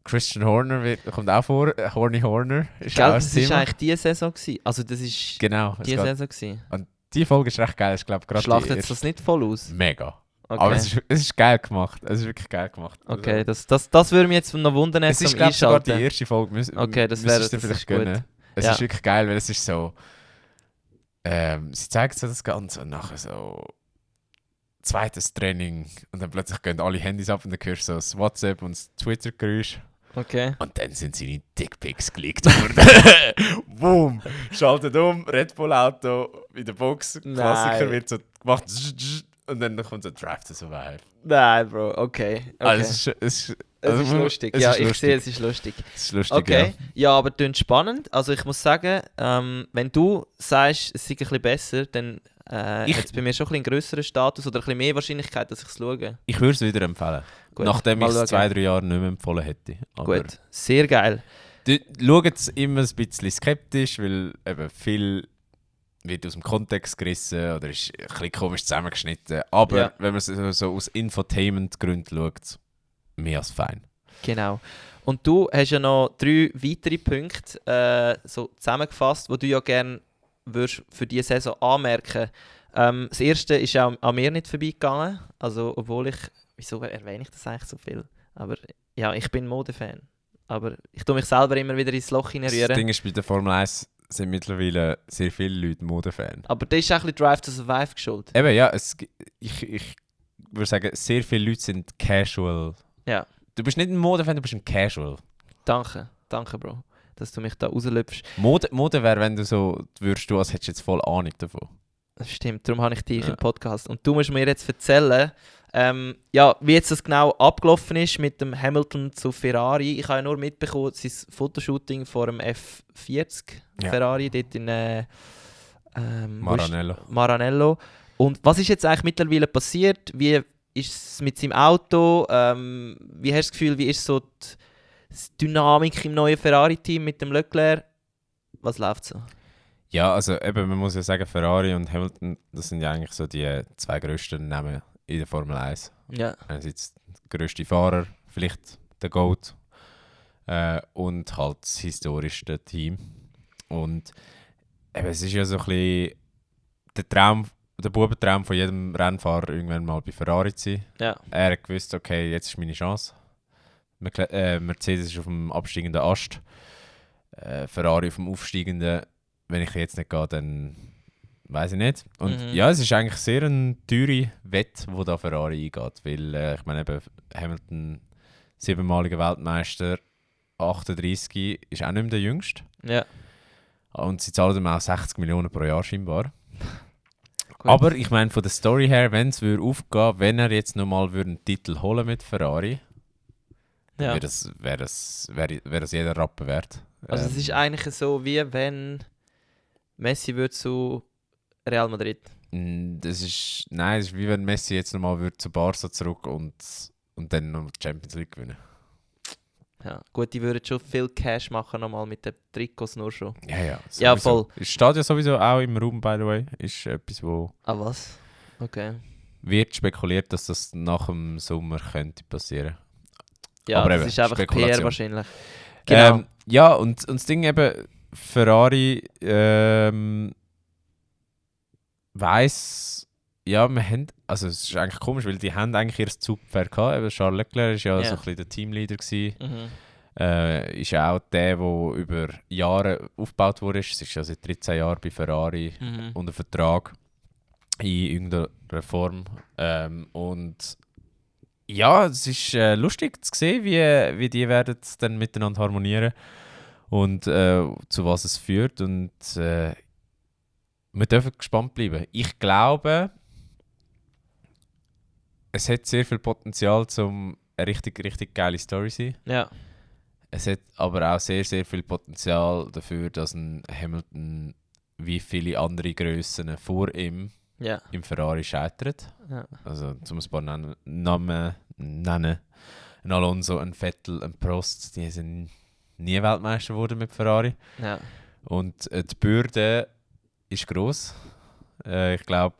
Christian Horner kommt auch vor. Horny Horner ist Gell, auch ein das war Thema. eigentlich diese Saison gewesen. Also das ist Genau. diese Saison gewesen. Die Folge ist recht geil. Ich glaube gerade Schlachtet die es das nicht voll aus? mega. Okay. Aber es ist geil gemacht. Es ist wirklich geil gemacht. Okay, das würde mich jetzt noch wundern, Es ist zum glaube ich sogar Einschalten. die erste Folge. Okay, das müsstest wäre du dir das vielleicht ist gut. gönnen. Es Ja. ist wirklich geil, weil es ist so... sie zeigen so das Ganze und nachher so... Zweites Training und dann plötzlich gehen alle Handys ab und dann hörst du so das WhatsApp und das Twitter-Geräusch. Okay. Und dann sind seine Dickpics geleakt worden. Boom! Schaltet um, Red Bull Auto in der Box. Klassiker Nein. wird so gemacht. Und dann kommt so Drive to Survive. Nein, Bro, okay. Also, Es ist lustig. es Ja, ist ich lustig. sehe, es ist lustig. Es ist lustig, Okay, ja, aber klingt spannend. Also ich muss sagen, wenn du sagst, es sei ein bisschen besser, dann hat es bei mir schon ein bisschen grösseren Status oder ein bisschen mehr Wahrscheinlichkeit, dass ich es schaue. Ich würde es wieder empfehlen. Gut, Nachdem ich mal es schauen. 2-3 Jahre nicht mehr empfohlen hätte. Aber Gut, sehr geil. schaut es immer ein bisschen skeptisch, weil eben viel wird aus dem Kontext gerissen oder ist ein bisschen komisch zusammengeschnitten. Aber Ja. wenn man es so aus Infotainment-Gründen schaut, mehr als fein. Genau. Und du hast ja noch 3 weitere Punkte so zusammengefasst, die du ja gerne für diese Saison anmerken. Das erste ist auch an mir nicht vorbeigegangen. Also, obwohl wieso erwähne ich das eigentlich so viel? Aber ja, ich bin Modefan. Aber ich tue mich selber immer wieder ins Loch Das hineinrühren. Ding ist, bei der Formel 1 sind mittlerweile sehr viele Leute Modefan. Aber das ist auch ein bisschen Drive to Survive geschuldet. Eben, ja, ich würde sagen, sehr viele Leute sind casual. Ja. Du bist nicht ein Modefan, du bist ein Casual. Danke, Bro, dass du mich da rauslöpfst. Mode wäre, wenn du so würdest, als hättest du jetzt voll Ahnung davon. Das stimmt, darum habe ich dich im Podcast. Und du musst mir jetzt erzählen, wie jetzt das genau abgelaufen ist mit dem Hamilton zu Ferrari. Ich habe ja nur mitbekommen, sein Fotoshooting vor dem F40 Ferrari, dort in Maranello. Und was ist jetzt eigentlich mittlerweile passiert? Wie ist es mit seinem Auto? Wie hast du das Gefühl, wie ist so die Dynamik im neuen Ferrari-Team mit dem Leclerc? Was läuft so? Ja, also eben, man muss ja sagen, Ferrari und Hamilton, das sind ja eigentlich so die 2 grössten Namen in der Formel 1. Ja. Einerseits der grösste Fahrer, vielleicht der GOAT und halt das historischste Team. Und eben, es ist ja so ein bisschen der Bubentraum von jedem Rennfahrer, irgendwann mal bei Ferrari zu sein. Ja. Er hat gewusst, okay, jetzt ist meine Chance. Mercedes ist auf dem absteigenden Ast. Ferrari auf dem aufsteigenden. Wenn ich jetzt nicht gehe, dann weiß ich nicht. Und ja, es ist eigentlich sehr eine teure Wette, die da Ferrari eingeht. Weil ich meine, eben Hamilton, 7-maliger Weltmeister, 38, ist auch nicht mehr der Jüngste. Ja. Und sie zahlen ihm auch 60 Millionen pro Jahr scheinbar. Gut. Aber ich meine, von der Story her, wenn es aufgehen, wenn er jetzt nochmal einen Titel holen mit Ferrari, Ja. wäre das jeder Rappen wert. Also es ist eigentlich so, wie wenn Messi würde zu Real Madrid. Es ist wie wenn Messi jetzt nochmal zu Barca zurück und dann noch die Champions League gewinnen. Ja, gut, die würden schon viel Cash machen nochmal mit den Trikots nur schon. Ja, Ja, voll. Es steht ja sowieso auch im Raum, by the way. Ist etwas, wo Ah, was? Okay. wird spekuliert, dass das nach dem Sommer könnte passieren. Ja, Aber das eben, ist einfach Spekulation. PR wahrscheinlich. Genau. Ja, und das Ding eben, Ferrari weiss, ja, also es ist eigentlich komisch, weil die haben eigentlich ihr Zugpferd gehabt. Eben Charles Leclerc war ja so ein bisschen der Teamleader gewesen. Ist ja auch der über Jahre aufgebaut wurde. Es ist ja seit 13 Jahren bei Ferrari unter Vertrag in irgendeiner Form. Und ja, es ist lustig zu sehen, wie die werden dann miteinander harmonieren und zu was es führt. Und wir dürfen gespannt bleiben. Ich glaube, es hat sehr viel Potenzial, um eine richtig geile Story zu sein. Ja. Es hat aber auch sehr, sehr viel Potenzial dafür, dass ein Hamilton wie viele andere Grössen vor ihm im Ferrari scheitert. Ja. Also zum ein paar Namen nennen. Ein Alonso, ein Vettel, ein Prost, die sind nie Weltmeister geworden mit Ferrari. Ja. Und die Bürde ist gross. Ich glaube,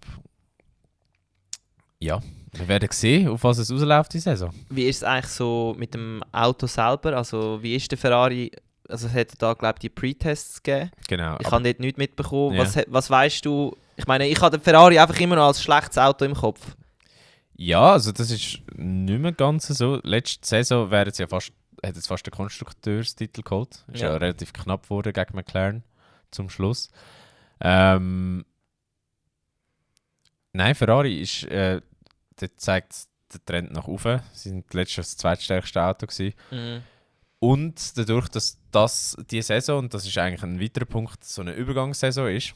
ja, wir werden sehen, auf was es rausläuft die Saison. Wie ist es eigentlich so mit dem Auto selber? Also wie ist der Ferrari? Also es hat da, glaube ich, die Pre-Tests gegeben. Genau. Ich habe dort nichts mitbekommen. Ja. Was weißt du? Ich meine, ich habe den Ferrari einfach immer noch als schlechtes Auto im Kopf. Ja, also das ist nicht mehr ganz so. Letzte Saison hat es fast den Konstrukteurstitel geholt. Ist ja relativ knapp geworden gegen McLaren zum Schluss. Nein, Ferrari ist, das zeigt den Trend nach oben. Sie sind letztes Jahr das zweitstärkste Auto gewesen. Und dadurch, dass die Saison, und das ist eigentlich ein weiterer Punkt, so eine Übergangssaison ist,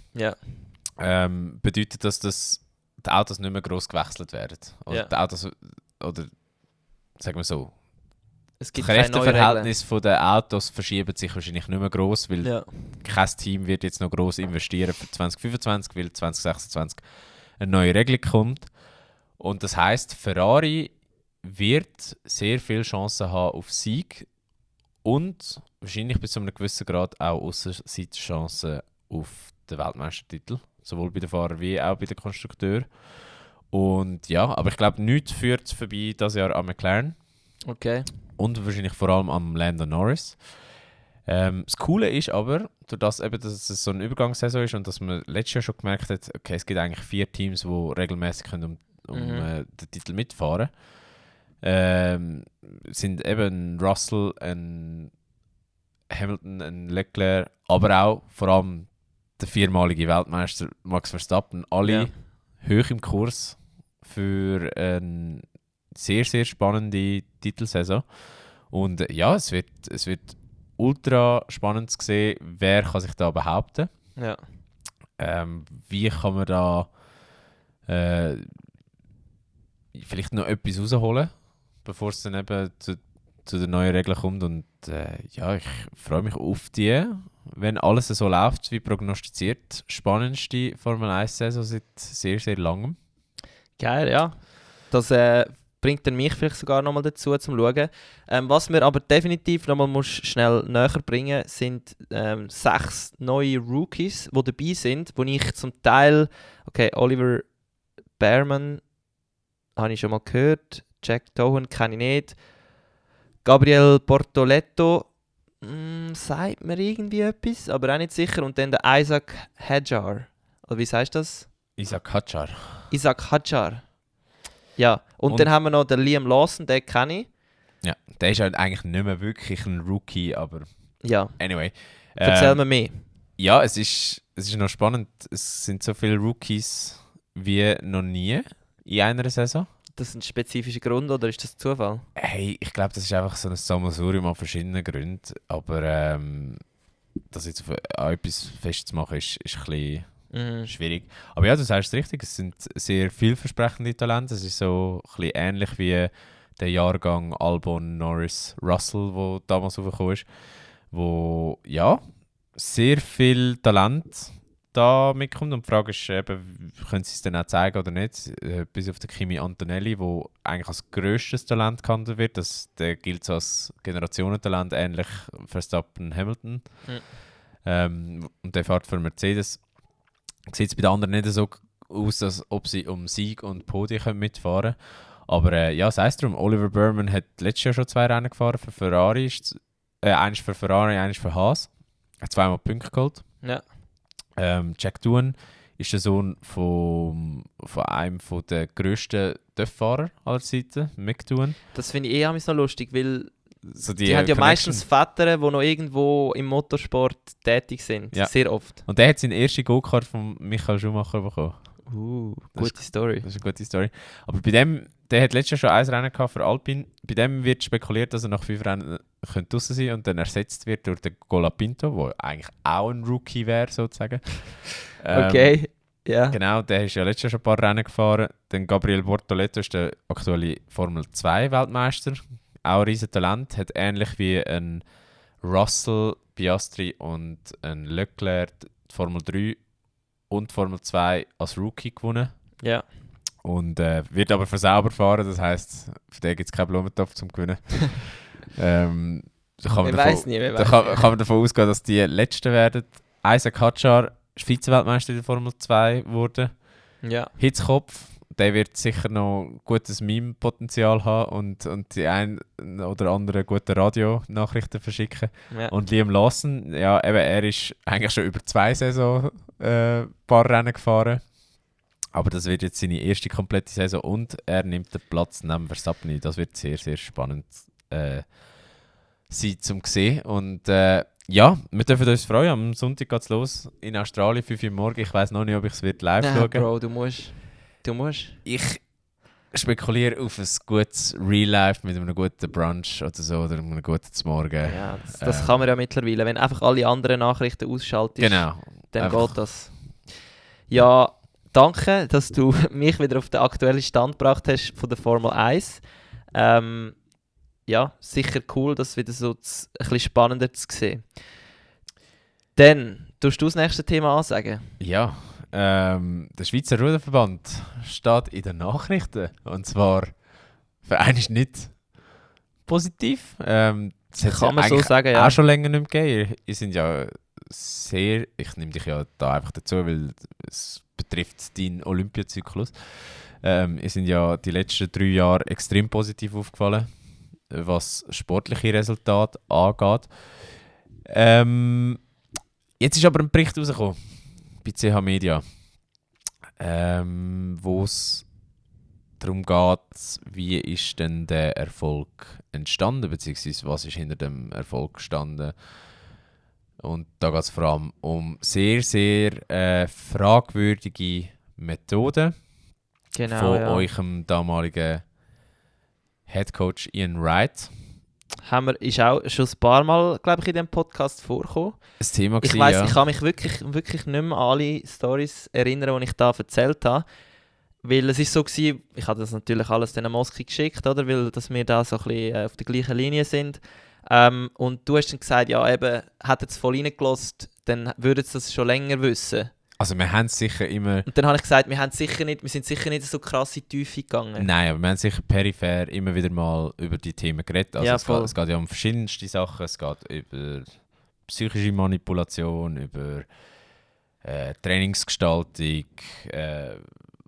bedeutet das, dass die Autos nicht mehr gross gewechselt werden. Oder die Autos, oder sagen wir so, Es das gibt keine neuen Kräfteverhältnis der Autos verschieben sich wahrscheinlich nicht mehr gross, weil Regeln. kein Team wird jetzt noch gross investieren für 2025, weil 2026 eine neue Regelung kommt. Und das heisst, Ferrari wird sehr viele Chancen haben auf Sieg und wahrscheinlich bis zu einem gewissen Grad auch Aussenseitschancen auf den Weltmeistertitel. Sowohl bei den Fahrern wie auch bei den Konstrukteuren. Und ja, aber ich glaube, nichts führt vorbei dieses Jahr an McLaren. Okay. Und wahrscheinlich vor allem am Lando Norris. Das Coole ist aber, durch das, eben, dass es so eine Übergangssaison ist und dass man letztes Jahr schon gemerkt hat, okay, es gibt eigentlich 4 Teams, die regelmäßig können den Titel mitfahren können. Sind eben ein Russell, ein Hamilton, ein Leclerc, aber auch vor allem der 4-malige Weltmeister Max Verstappen, alle hoch im Kurs für eine sehr, sehr spannende Titelsaison. Und ja, es wird ultra spannend zu sehen, wer kann sich da behaupten. Ja. Wie kann man da vielleicht noch etwas rausholen, bevor es dann eben zu den neuen Regeln kommt. Und ja, ich freue mich auf die, wenn alles so läuft, wie prognostiziert. Spannendste Formel 1-Saison seit sehr, sehr langem. Geil, ja. Das bringt dann mich vielleicht sogar nochmal dazu, zum Schauen. Was mir aber definitiv nochmal schnell näher bringen sind 6 neue Rookies, die dabei sind, wo ich zum Teil, okay, Oliver Bearman habe ich schon mal gehört, Jack Dohan kenne ich nicht, Gabriel Bortoletto sagt mir irgendwie etwas, aber auch nicht sicher, und dann der Isaac Hadjar, oder wie sagst du das? Isaac Hadjar. Isaac Hadjar. Ja, und dann haben wir noch den Liam Lawson, den kenne ich. Ja, der ist halt eigentlich nicht mehr wirklich ein Rookie, aber ja. Anyway. Erzähl mir mehr. Ja, es ist noch spannend. Es sind so viele Rookies wie noch nie in einer Saison. Das ist ein spezifischer Grund oder ist das Zufall? Hey, ich glaube, das ist einfach so ein Sammelsurium an verschiedenen Gründen. Aber das jetzt auf etwas festzumachen, ist ein bisschen schwierig. Aber ja, du sagst es richtig, es sind sehr vielversprechende Talente. Es ist so ein bisschen ähnlich wie der Jahrgang Albon, Norris, Russell, der damals aufgekommen ist, wo ja sehr viel Talent da mitkommt. Und die Frage ist eben, können sie es dann auch zeigen oder nicht? Bis auf den Kimi Antonelli, der eigentlich als grösstes Talent gehandelt wird. Der gilt so als Generationentalent, ähnlich Verstappen, Hamilton. Und der fährt für Mercedes. Sieht es bei den anderen nicht so aus, als ob sie um Sieg und Podien mitfahren können. Aber ja, sei es drum. Oliver Bearman hat letztes Jahr schon 2 Rennen gefahren für Ferrari. Eines für Ferrari, eines für Haas. Er hat 2-mal Punkte geholt. Ja. Jack Doohan ist der Sohn von einem der grössten TÜV-Fahrer aller Zeiten, Mick Doohan. Das finde ich noch lustig, weil so die haben ja meistens Väter, die noch irgendwo im Motorsport tätig sind. Ja. Sehr oft. Und der hat seinen ersten Go-Kart von Michael Schumacher bekommen. Gute Story. Das ist eine gute Story. Aber bei dem, der hat letztes Jahr schon 1 Rennen gehabt für Alpine. Bei dem wird spekuliert, dass er nach 5 Rennen draussen sein und dann ersetzt wird durch den Colapinto, der eigentlich auch ein Rookie wäre, sozusagen. Okay, ja. Genau, der ist ja letztes Jahr schon ein paar Rennen gefahren. Dann Gabriel Bortoletto ist der aktuelle Formel 2 Weltmeister. Auch ein riesen Talent, hat ähnlich wie ein Russell, Piastri und ein Leclerc die Formel 3 und Formel 2 als Rookie gewonnen. Ja. Und wird aber für sauber fahren, das heisst, für den gibt es keinen Blumentopf zum Gewinnen. Da kann man davon ausgehen, dass die Letzten werden. Isaac Hadjar ist Vize-Weltmeister in der Formel 2 geworden. Ja. Hitzkopf, der wird sicher noch gutes Meme-Potenzial haben und die ein oder andere gute Radio-Nachrichten verschicken. Ja. Und Liam Lawson, ja, eben, er ist eigentlich schon über 2 Saison paar Rennen gefahren. Aber das wird jetzt seine erste komplette Saison und er nimmt den Platz neben Verstappen ein. Das wird sehr, sehr spannend sein zum sehen. Und ja, wir dürfen uns freuen. Am Sonntag geht es los in Australien, 5 Uhr morgens. Ich weiss noch nicht, ob ich es live schauen. Bro, du musst. Ich spekuliere auf ein gutes Real Life mit einem guten Brunch oder so oder einem guten Morgen. Ja, das kann man ja mittlerweile. Wenn einfach alle anderen Nachrichten ausschaltest, genau, dann einfach geht das. Ja, danke, dass du mich wieder auf den aktuellen Stand gebracht hast von der Formel 1. Ja, sicher cool, das wieder so ein bisschen spannender zu sehen. Dann, tust du das nächste Thema ansagen? Ja, der Schweizer Ruderverband steht in den Nachrichten. Und zwar für einen ist nicht positiv. Das kann man so sagen, ja. Auch schon länger nicht mehr gegeben. Ihr sind ja sehr, ich nehme dich ja da einfach dazu, weil es betrifft deinen Olympiazyklus. Ihr sind ja die letzten 3 Jahre extrem positiv aufgefallen. was sportliche Resultate angeht. Jetzt ist aber ein Bericht rausgekommen bei CH Media, wo es darum geht, wie ist denn der Erfolg entstanden, beziehungsweise was ist hinter dem Erfolg gestanden. Und da geht es vor allem um sehr, sehr fragwürdige Methoden von eurem damaligen Headcoach Ian Wright. Ist auch schon ein paar Mal, glaube ich, in diesem Podcast vorgekommen. Das Thema ich weiss, ich kann mich wirklich nicht mehr an alle Storys erinnern, die ich da erzählt habe. Weil es ist so gewesen, ich habe das natürlich alles den Moski geschickt, oder? Weil dass wir da so ein bisschen auf der gleichen Linie sind. Und du hast dann gesagt, ja eben, hätten es voll reingelassen, dann würden sie das schon länger wissen. Also wir haben sicher immer... Und dann habe ich gesagt, wir sind sicher nicht so krass in die Tiefe gegangen. Nein, aber wir haben sicher peripher immer wieder mal über die Themen geredet. Also ja, es geht ja um verschiedenste Sachen. Es geht über psychische Manipulation, über Trainingsgestaltung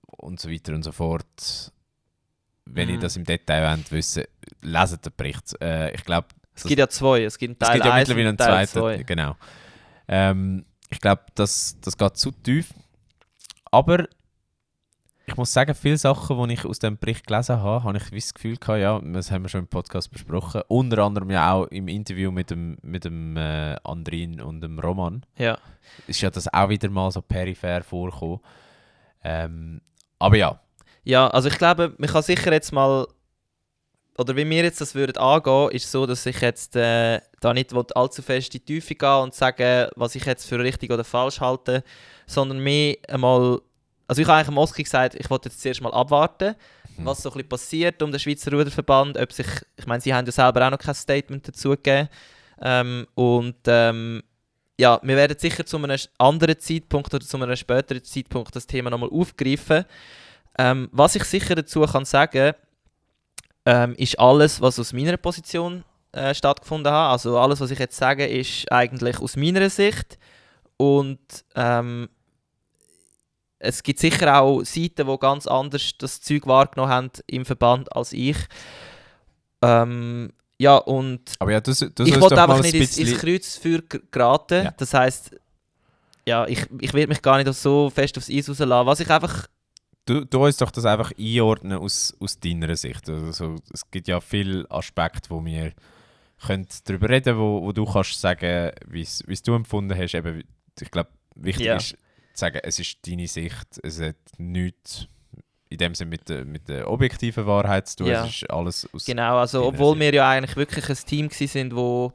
und so weiter und so fort. Wenn ihr das im Detail wollt wissen, leset den Bericht. Ich glaube... Es gibt ja zwei. Es gibt einen Teil 1 ja mittlerweile und Teil 2. Genau. Ich glaube, das geht zu tief. Aber ich muss sagen, viele Sachen, die ich aus dem Bericht gelesen habe, habe ich das Gefühl gehabt, ja, das haben wir schon im Podcast besprochen. Unter anderem ja auch im Interview mit dem Andrin und dem Roman. Ja. Ist ja das auch wieder mal so peripher vorgekommen. Aber ja. Ja, also ich glaube, man kann sicher jetzt mal, oder wie wir jetzt das würden angehen, ist so, dass ich jetzt da nicht allzu fest in die Tiefe gehen und sagen, was ich jetzt für richtig oder falsch halte, sondern mehr einmal, also ich habe eigentlich Moski gesagt, ich wollte jetzt zuerst mal abwarten, was so ein bisschen passiert um den Schweizer Ruderverband, ob sich, ich meine, sie haben ja selber auch noch kein Statement dazu gegeben, ja, wir werden sicher zu einem anderen Zeitpunkt oder zu einem späteren Zeitpunkt das Thema nochmal aufgreifen. Was ich sicher dazu kann sagen, ist alles, was aus meiner Position stattgefunden hat. Also alles, was ich jetzt sage, ist eigentlich aus meiner Sicht. Und es gibt sicher auch Seiten, die ganz anders das Zeug wahrgenommen haben im Verband als ich. Ja, und aber ja, ich wollte einfach nicht ins Kreuzfeuer geraten. Ja. Das heisst, ja, ich werde mich gar nicht so fest aufs Eis rauslassen. Was ich einfach... Du uns doch das einfach einordnen aus deiner Sicht. Also, es gibt ja viele Aspekte, wo wir darüber reden können, wo du kannst sagen, wie es du empfunden hast. Eben, ich glaube, wichtig ist zu sagen, es ist deine Sicht. Es hat nichts in dem Sinne mit der objektiven Wahrheit zu tun. Ja. Es ist alles aus genau, also obwohl Sicht. Wir ja eigentlich wirklich ein Team waren, wo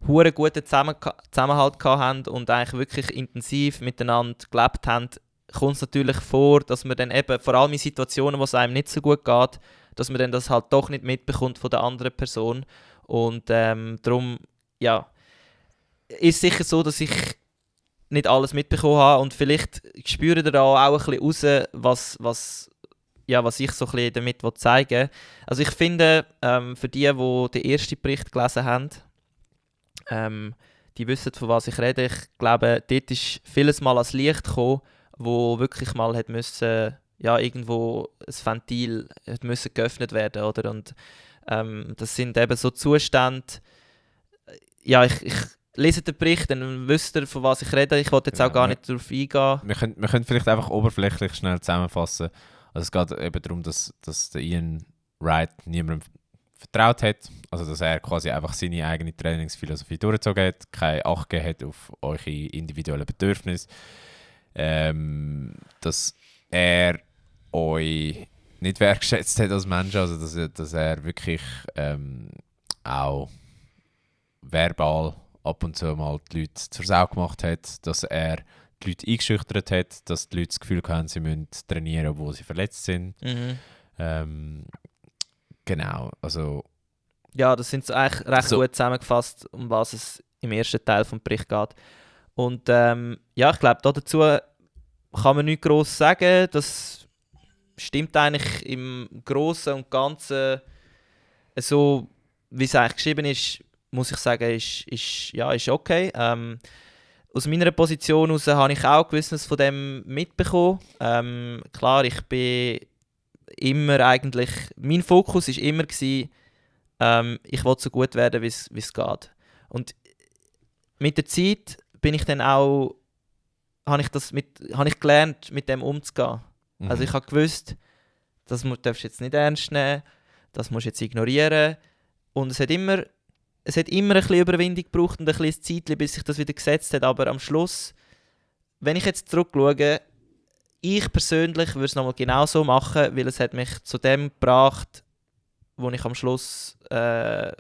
hure guten Zusammenhalt hatten und eigentlich wirklich intensiv miteinander gelebt haben, kommt es natürlich vor, dass man dann eben, vor allem in Situationen, wo es einem nicht so gut geht, dass man dann das halt doch nicht mitbekommt von der anderen Person. Und darum, ja, ist sicher so, dass ich nicht alles mitbekommen habe und vielleicht spüre ihr da auch ein bisschen raus, was ich so ein bisschen damit zeigen will. Also ich finde, für die den ersten Bericht gelesen haben, die wissen, von was ich rede. Ich glaube, dort ist vieles mal ans Licht gekommen, wo wirklich mal hat müssen, ja, irgendwo ein Ventil hat müssen geöffnet werden, oder? Und das sind eben so Zustände, ja, ich lese den Bericht, dann wisst ihr, von was ich rede. Ich wollte jetzt auch gar nicht darauf eingehen. Wir können vielleicht einfach oberflächlich schnell zusammenfassen. Also es geht eben darum, dass der Ian Wright niemandem vertraut hat, also dass er quasi einfach seine eigene Trainingsphilosophie durchgezogen hat, keine Acht gegeben hat auf eure individuellen Bedürfnisse, dass er euch nicht wertschätzt hat als Mensch, also dass er wirklich auch verbal ab und zu mal die Leute zur Sau gemacht hat, dass er die Leute eingeschüchtert hat, dass die Leute das Gefühl haben, sie müssen trainieren, obwohl sie verletzt sind. Genau, also... Ja, das sind so eigentlich recht gut zusammengefasst, um was es im ersten Teil des Berichts geht. Und ja, ich glaube, dazu kann man nichts gross sagen. Das stimmt eigentlich im Großen und Ganzen so, wie es eigentlich geschrieben ist, muss ich sagen, ist okay. Aus meiner Position heraus habe ich auch gewisses von dem mitbekommen. Klar, ich bin immer eigentlich, mein Fokus war immer, ich will so gut werden, wie es geht. Und mit der Zeit bin ich dann auch, habe ich gelernt, mit dem umzugehen. Mhm. Also ich habe gewusst, das darfst du jetzt nicht ernst nehmen, das musst du jetzt ignorieren. Und es hat immer ein bisschen Überwindung gebraucht und ein bisschen Zeit, bis sich das wieder gesetzt hat. Aber am Schluss, wenn ich jetzt zurückschaue, ich persönlich würde es nochmal genau so machen, weil es hat mich zu dem gebracht, wo ich am Schluss, wenn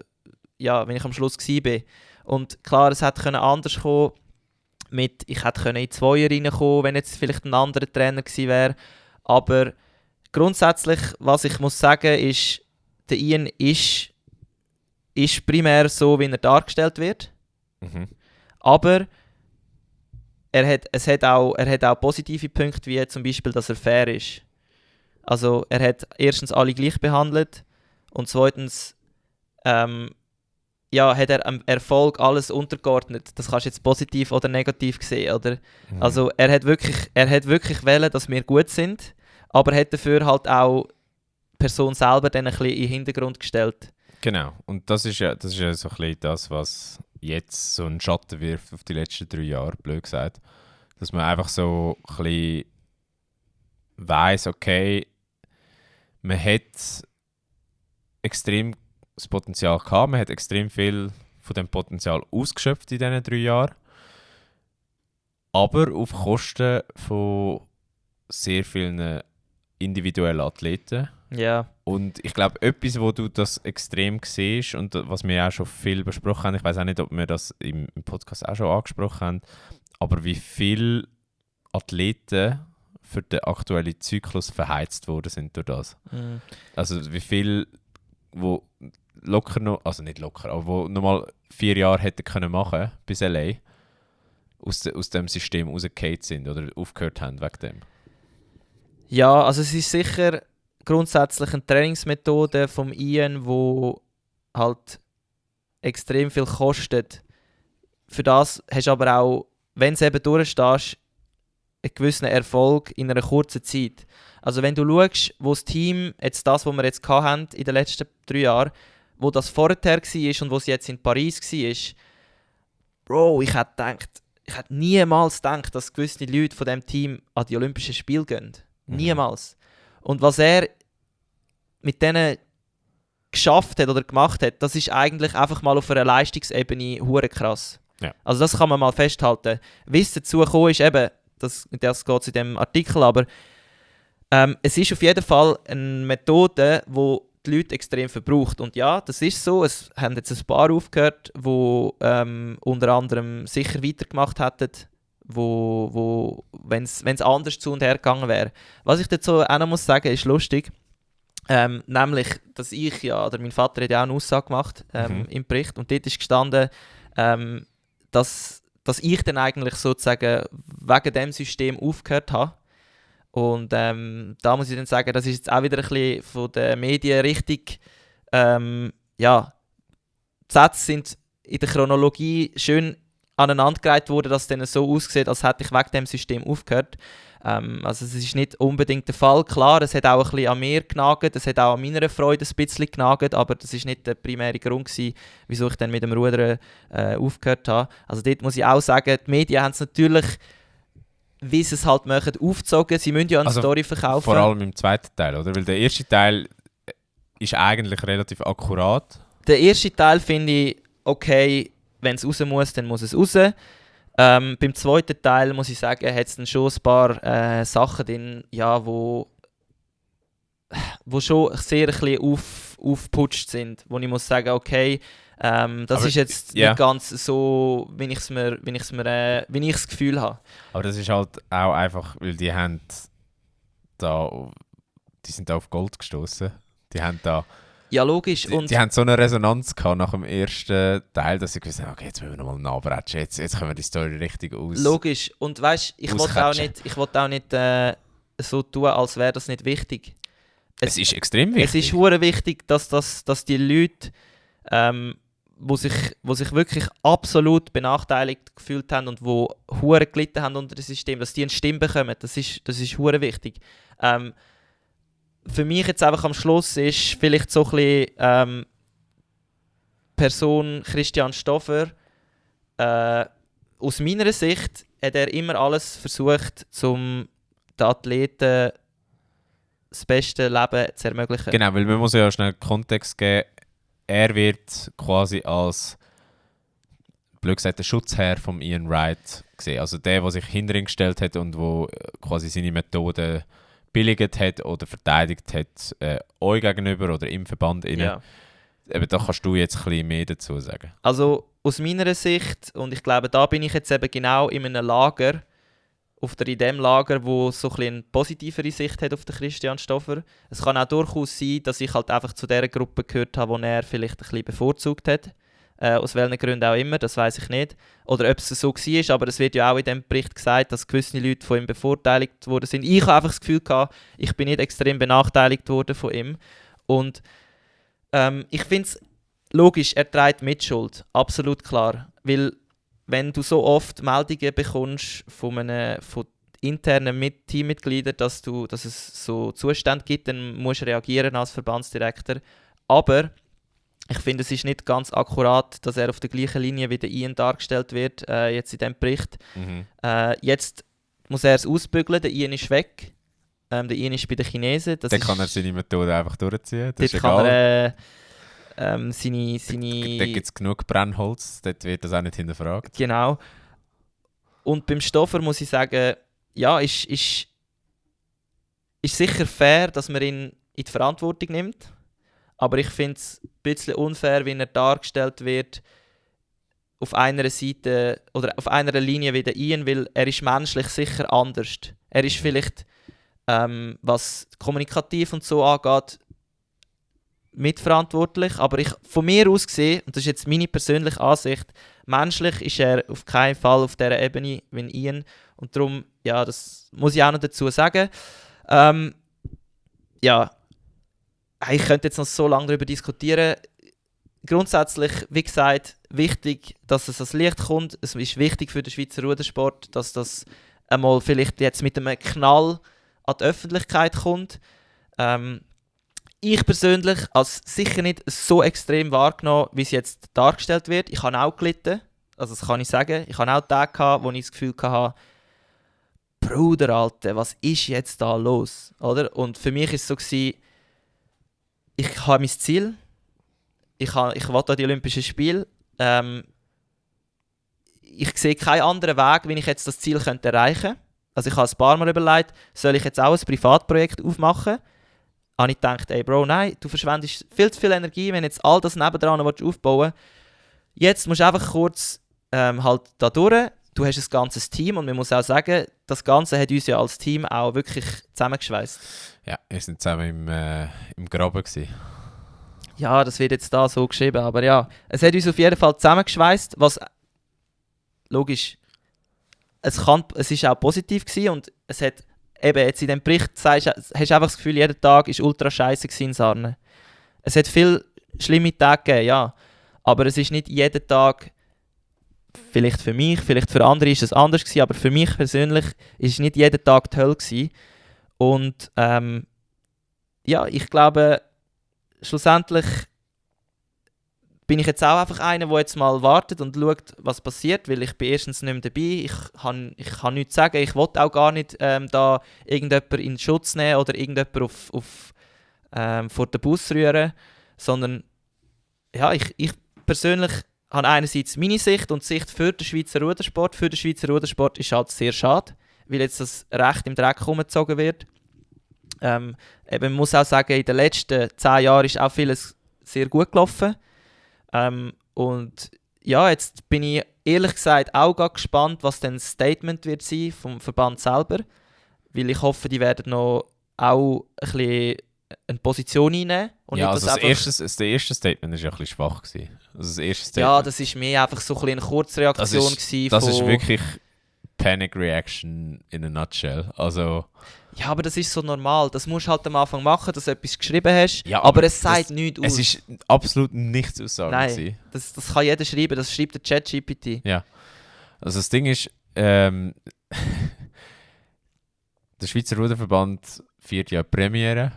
ich am Schluss war. Und klar, es hätte anders kommen können. Ich hätte in die Zweier reinkommen, wenn jetzt vielleicht ein anderer Trainer gewesen wäre. Aber grundsätzlich, was ich muss sagen, ist, der Ian ist primär so, wie er dargestellt wird. Mhm. Aber er hat auch positive Punkte, wie zum Beispiel, dass er fair ist. Also er hat erstens alle gleich behandelt und zweitens hat er am Erfolg alles untergeordnet. Das kannst du jetzt positiv oder negativ sehen, oder? Mhm. Also er hat wirklich wollen, dass wir gut sind, aber er hat dafür halt auch die Person selber dann ein bisschen in den Hintergrund gestellt. Genau, und das ist ja so ein bisschen das, was jetzt so einen Schatten wirft auf die letzten 3 Jahre, blöd gesagt. Dass man einfach so ein bisschen weiss, okay, man hat extrem das Potenzial gehabt, man hat extrem viel von dem Potenzial ausgeschöpft in diesen 3 Jahren, aber auf Kosten von sehr vielen individuellen Athleten. Ja. Und ich glaube, etwas, wo du das extrem siehst und was wir auch schon viel besprochen haben, ich weiß auch nicht, ob wir das im Podcast auch schon angesprochen haben, aber wie viele Athleten für den aktuellen Zyklus verheizt worden sind durch das. Mhm. Also wie viele, wo locker noch, also nicht locker, aber wo nochmal 4 Jahre hätten können machen bis LA, aus dem System rausgefallen sind oder aufgehört haben wegen dem. Ja, also es ist sicher grundsätzlich eine Trainingsmethode vom Ian, die halt extrem viel kostet. Für das hast du aber auch, wenn du eben durchstehst, einen gewissen Erfolg in einer kurzen Zeit. Also wenn du schaust, wo das Team, jetzt das, was wir jetzt hatten in den letzten 3 Jahren, wo das vorher war und wo es jetzt in Paris war, Bro, ich hätte niemals gedacht, dass gewisse Leute von diesem Team an die Olympischen Spiele gehen. Niemals. Und was er mit denen geschafft hat oder gemacht hat, das ist eigentlich einfach mal auf einer Leistungsebene hure krass. Ja. Also das kann man mal festhalten. Wie es dazu gekommen ist, eben, das geht es in diesem Artikel, aber es ist auf jeden Fall eine Methode, die die Leute extrem verbraucht. Und ja, das ist so. Es haben jetzt ein paar aufgehört, die unter anderem sicher weitergemacht hätten, wo wenn es anders zu und her gegangen wäre. Was ich dazu auch noch muss sagen, ist lustig. Nämlich, dass mein Vater hat ja auch eine Aussage gemacht im Bericht und dort ist gestanden, dass ich dann eigentlich sozusagen wegen dem System aufgehört habe. Und da muss ich dann sagen, das ist jetzt auch wieder ein bisschen von den Medien richtig, die Sätze sind in der Chronologie schön aneinandergereiht worden, dass es dann so aussieht, als hätte ich wegen dem System aufgehört. Also es ist nicht unbedingt der Fall. Klar, es hat auch ein bisschen an mir genagt, es hat auch an meiner Freude ein bisschen genagt, aber das war nicht der primäre Grund gewesen, wieso ich dann mit dem Rudern aufgehört habe. Also dort muss ich auch sagen, die Medien haben es natürlich, wie sie es halt machen, aufgezogen. Sie müssen ja eine Story verkaufen. Vor allem im zweiten Teil, oder? Weil der erste Teil ist eigentlich relativ akkurat. Der erste Teil finde ich, okay, wenn es raus muss, dann muss es raus. Beim zweiten Teil, muss ich sagen, hat es dann schon ein paar Sachen drin, ja, wo schon sehr ein bisschen aufgeputscht sind. Wo ich muss sagen, okay, das ist jetzt nicht ganz so, wie ich das Gefühl habe. Aber das ist halt auch einfach, weil die sind da auf Gold gestoßen. Die haben da... Ja, logisch. Die haben so eine Resonanz gehabt nach dem ersten Teil, dass sie gesagt haben, okay, jetzt müssen wir nochmal nachbretschen, jetzt können wir die Story richtig aus. Logisch. Und weißt, ich wollte auch nicht so tun, als wäre das nicht wichtig. Es ist extrem wichtig. Es ist hure wichtig, dass die Leute, wo sich wirklich absolut benachteiligt gefühlt haben und wo hure gelitten haben unter dem System, dass die eine Stimme bekommen. Das ist hure wichtig. Für mich jetzt einfach am Schluss ist vielleicht so ein bisschen Person Christian Stoffer, aus meiner Sicht hat er immer alles versucht, um den Athleten das beste Leben zu ermöglichen. Genau, weil man muss ja schnell Kontext geben. Er wird quasi als, blöd gesagt, der Schutzherr von Ian Wright gesehen. Also der sich hinter ihn gestellt hat und wo quasi seine Methoden billigt hat oder verteidigt hat, euch gegenüber oder im Verband innen. Ja. Eben, da kannst du jetzt ein bisschen mehr dazu sagen. Also aus meiner Sicht, und ich glaube, da bin ich jetzt eben genau in einem Lager, in dem Lager, wo so ein bisschen eine positivere Sicht hat auf den Christian Stoffer. Es kann auch durchaus sein, dass ich halt einfach zu der Gruppe gehört habe, die er vielleicht ein bisschen bevorzugt hat. Aus welchen Gründen auch immer, das weiß ich nicht. Oder ob es so war, aber es wird ja auch in dem Bericht gesagt, dass gewisse Leute von ihm bevorteiligt worden sind. Ich habe einfach das Gefühl gehabt, ich bin nicht extrem benachteiligt worden von ihm. Und ich finde es logisch, er trägt Mitschuld, absolut klar. Weil wenn du so oft Meldungen bekommst von internen Teammitgliedern, dass es so Zustände gibt, dann musst du reagieren als Verbandsdirektor. Aber ich finde, es ist nicht ganz akkurat, dass er auf der gleichen Linie wie der Ian dargestellt wird, jetzt in diesem Bericht. Jetzt muss er es ausbügeln, der Ian ist weg. Der Ian ist bei den Chinesen. Dann kann er seine Methode einfach durchziehen, das ist dort egal. kann er Da gibt es genug Brennholz, dort wird das auch nicht hinterfragt. Genau. Und beim Stoffer muss ich sagen, ja, ist sicher fair, dass man ihn in die Verantwortung nimmt. Aber ich finde es ein bisschen unfair, wie er dargestellt wird auf einer Seite oder auf einer Linie wie der Ian, weil er ist menschlich sicher anders. Er ist vielleicht, was kommunikativ und so angeht, mitverantwortlich, aber von mir aus gesehen, und das ist jetzt meine persönliche Ansicht, menschlich ist er auf keinen Fall auf dieser Ebene wie Ian und darum, ja, das muss ich auch noch dazu sagen. Ja, ich könnte jetzt noch so lange darüber diskutieren. Grundsätzlich, wie gesagt, wichtig, dass es ans Licht kommt. Es ist wichtig für den Schweizer Rudersport, dass das einmal vielleicht jetzt mit einem Knall an die Öffentlichkeit kommt. Ich persönlich habe es sicher nicht so extrem wahrgenommen, wie es jetzt dargestellt wird. Ich habe auch gelitten, also das kann ich sagen. Ich habe auch Tage gehabt, wo ich das Gefühl hatte, Bruder, Alter, was ist jetzt da los? Oder? Und für mich war es so, ich habe mein Ziel, ich will an die Olympischen Spiele. Ich sehe keinen anderen Weg, wie ich jetzt das Ziel erreichen könnte. Also ich habe ein paar Mal überlegt, soll ich jetzt auch ein Privatprojekt aufmachen? Habe ich gedacht, ey Bro, nein, du verschwendest viel zu viel Energie, wenn jetzt all das nebendran aufbauen willst. Jetzt musst du einfach kurz halt da durch. Du hast ein ganzes Team und man muss auch sagen, das Ganze hat uns ja als Team auch wirklich zusammengeschweißt. Ja, wir sind zusammen im Graben gewesen. Ja, das wird jetzt da so geschrieben, aber ja, es hat uns auf jeden Fall zusammengeschweißt, was logisch, es ist auch positiv gewesen und es hat eben jetzt in dem Bericht hast du einfach das Gefühl, jeder Tag war ultra scheiße in Sarne. Es hat viele schlimme Tage gegeben, ja, aber es ist nicht jeden Tag, vielleicht für mich, vielleicht für andere ist es anders gewesen, aber für mich persönlich ist es nicht jeden Tag die Hölle gewesen. Und ja, ich glaube, schlussendlich bin ich jetzt auch einfach einer, der jetzt mal wartet und schaut, was passiert, weil ich bin erstens nicht mehr dabei, ich kann nichts sagen, ich will auch gar nicht da irgendjemanden in Schutz nehmen oder irgendjemanden vor den Bus rühren, sondern ja, ich persönlich habe einerseits meine Sicht und die Sicht für den Schweizer Rudersport. Für den Schweizer Rudersport ist halt sehr schade, weil jetzt das Recht im Dreck herumgezogen wird. Eben, man muss auch sagen, in den letzten 10 Jahren ist auch vieles sehr gut gelaufen. Und ja, jetzt bin ich ehrlich gesagt auch gespannt, was denn das Statement wird sein vom Verband selber. Weil ich hoffe, die werden noch auch ein bisschen eine Position einnehmen. Und ja, nicht, also das erste Statement war ja ein bisschen schwach gewesen. Also das erste Statement, ja, das war mehr einfach so ein bisschen eine Kurzreaktion. Das ist wirklich Panic Reaction in a nutshell. Also, ja, aber das ist so normal. Das musst du halt am Anfang machen, dass du etwas geschrieben hast. Ja, aber es sagt nichts aus. Es ist absolut nichts aussagen. Nein, das kann jeder schreiben. Das schreibt der ChatGPT. Ja. Also das Ding ist, der Schweizer Ruderverband feiert ja Premiere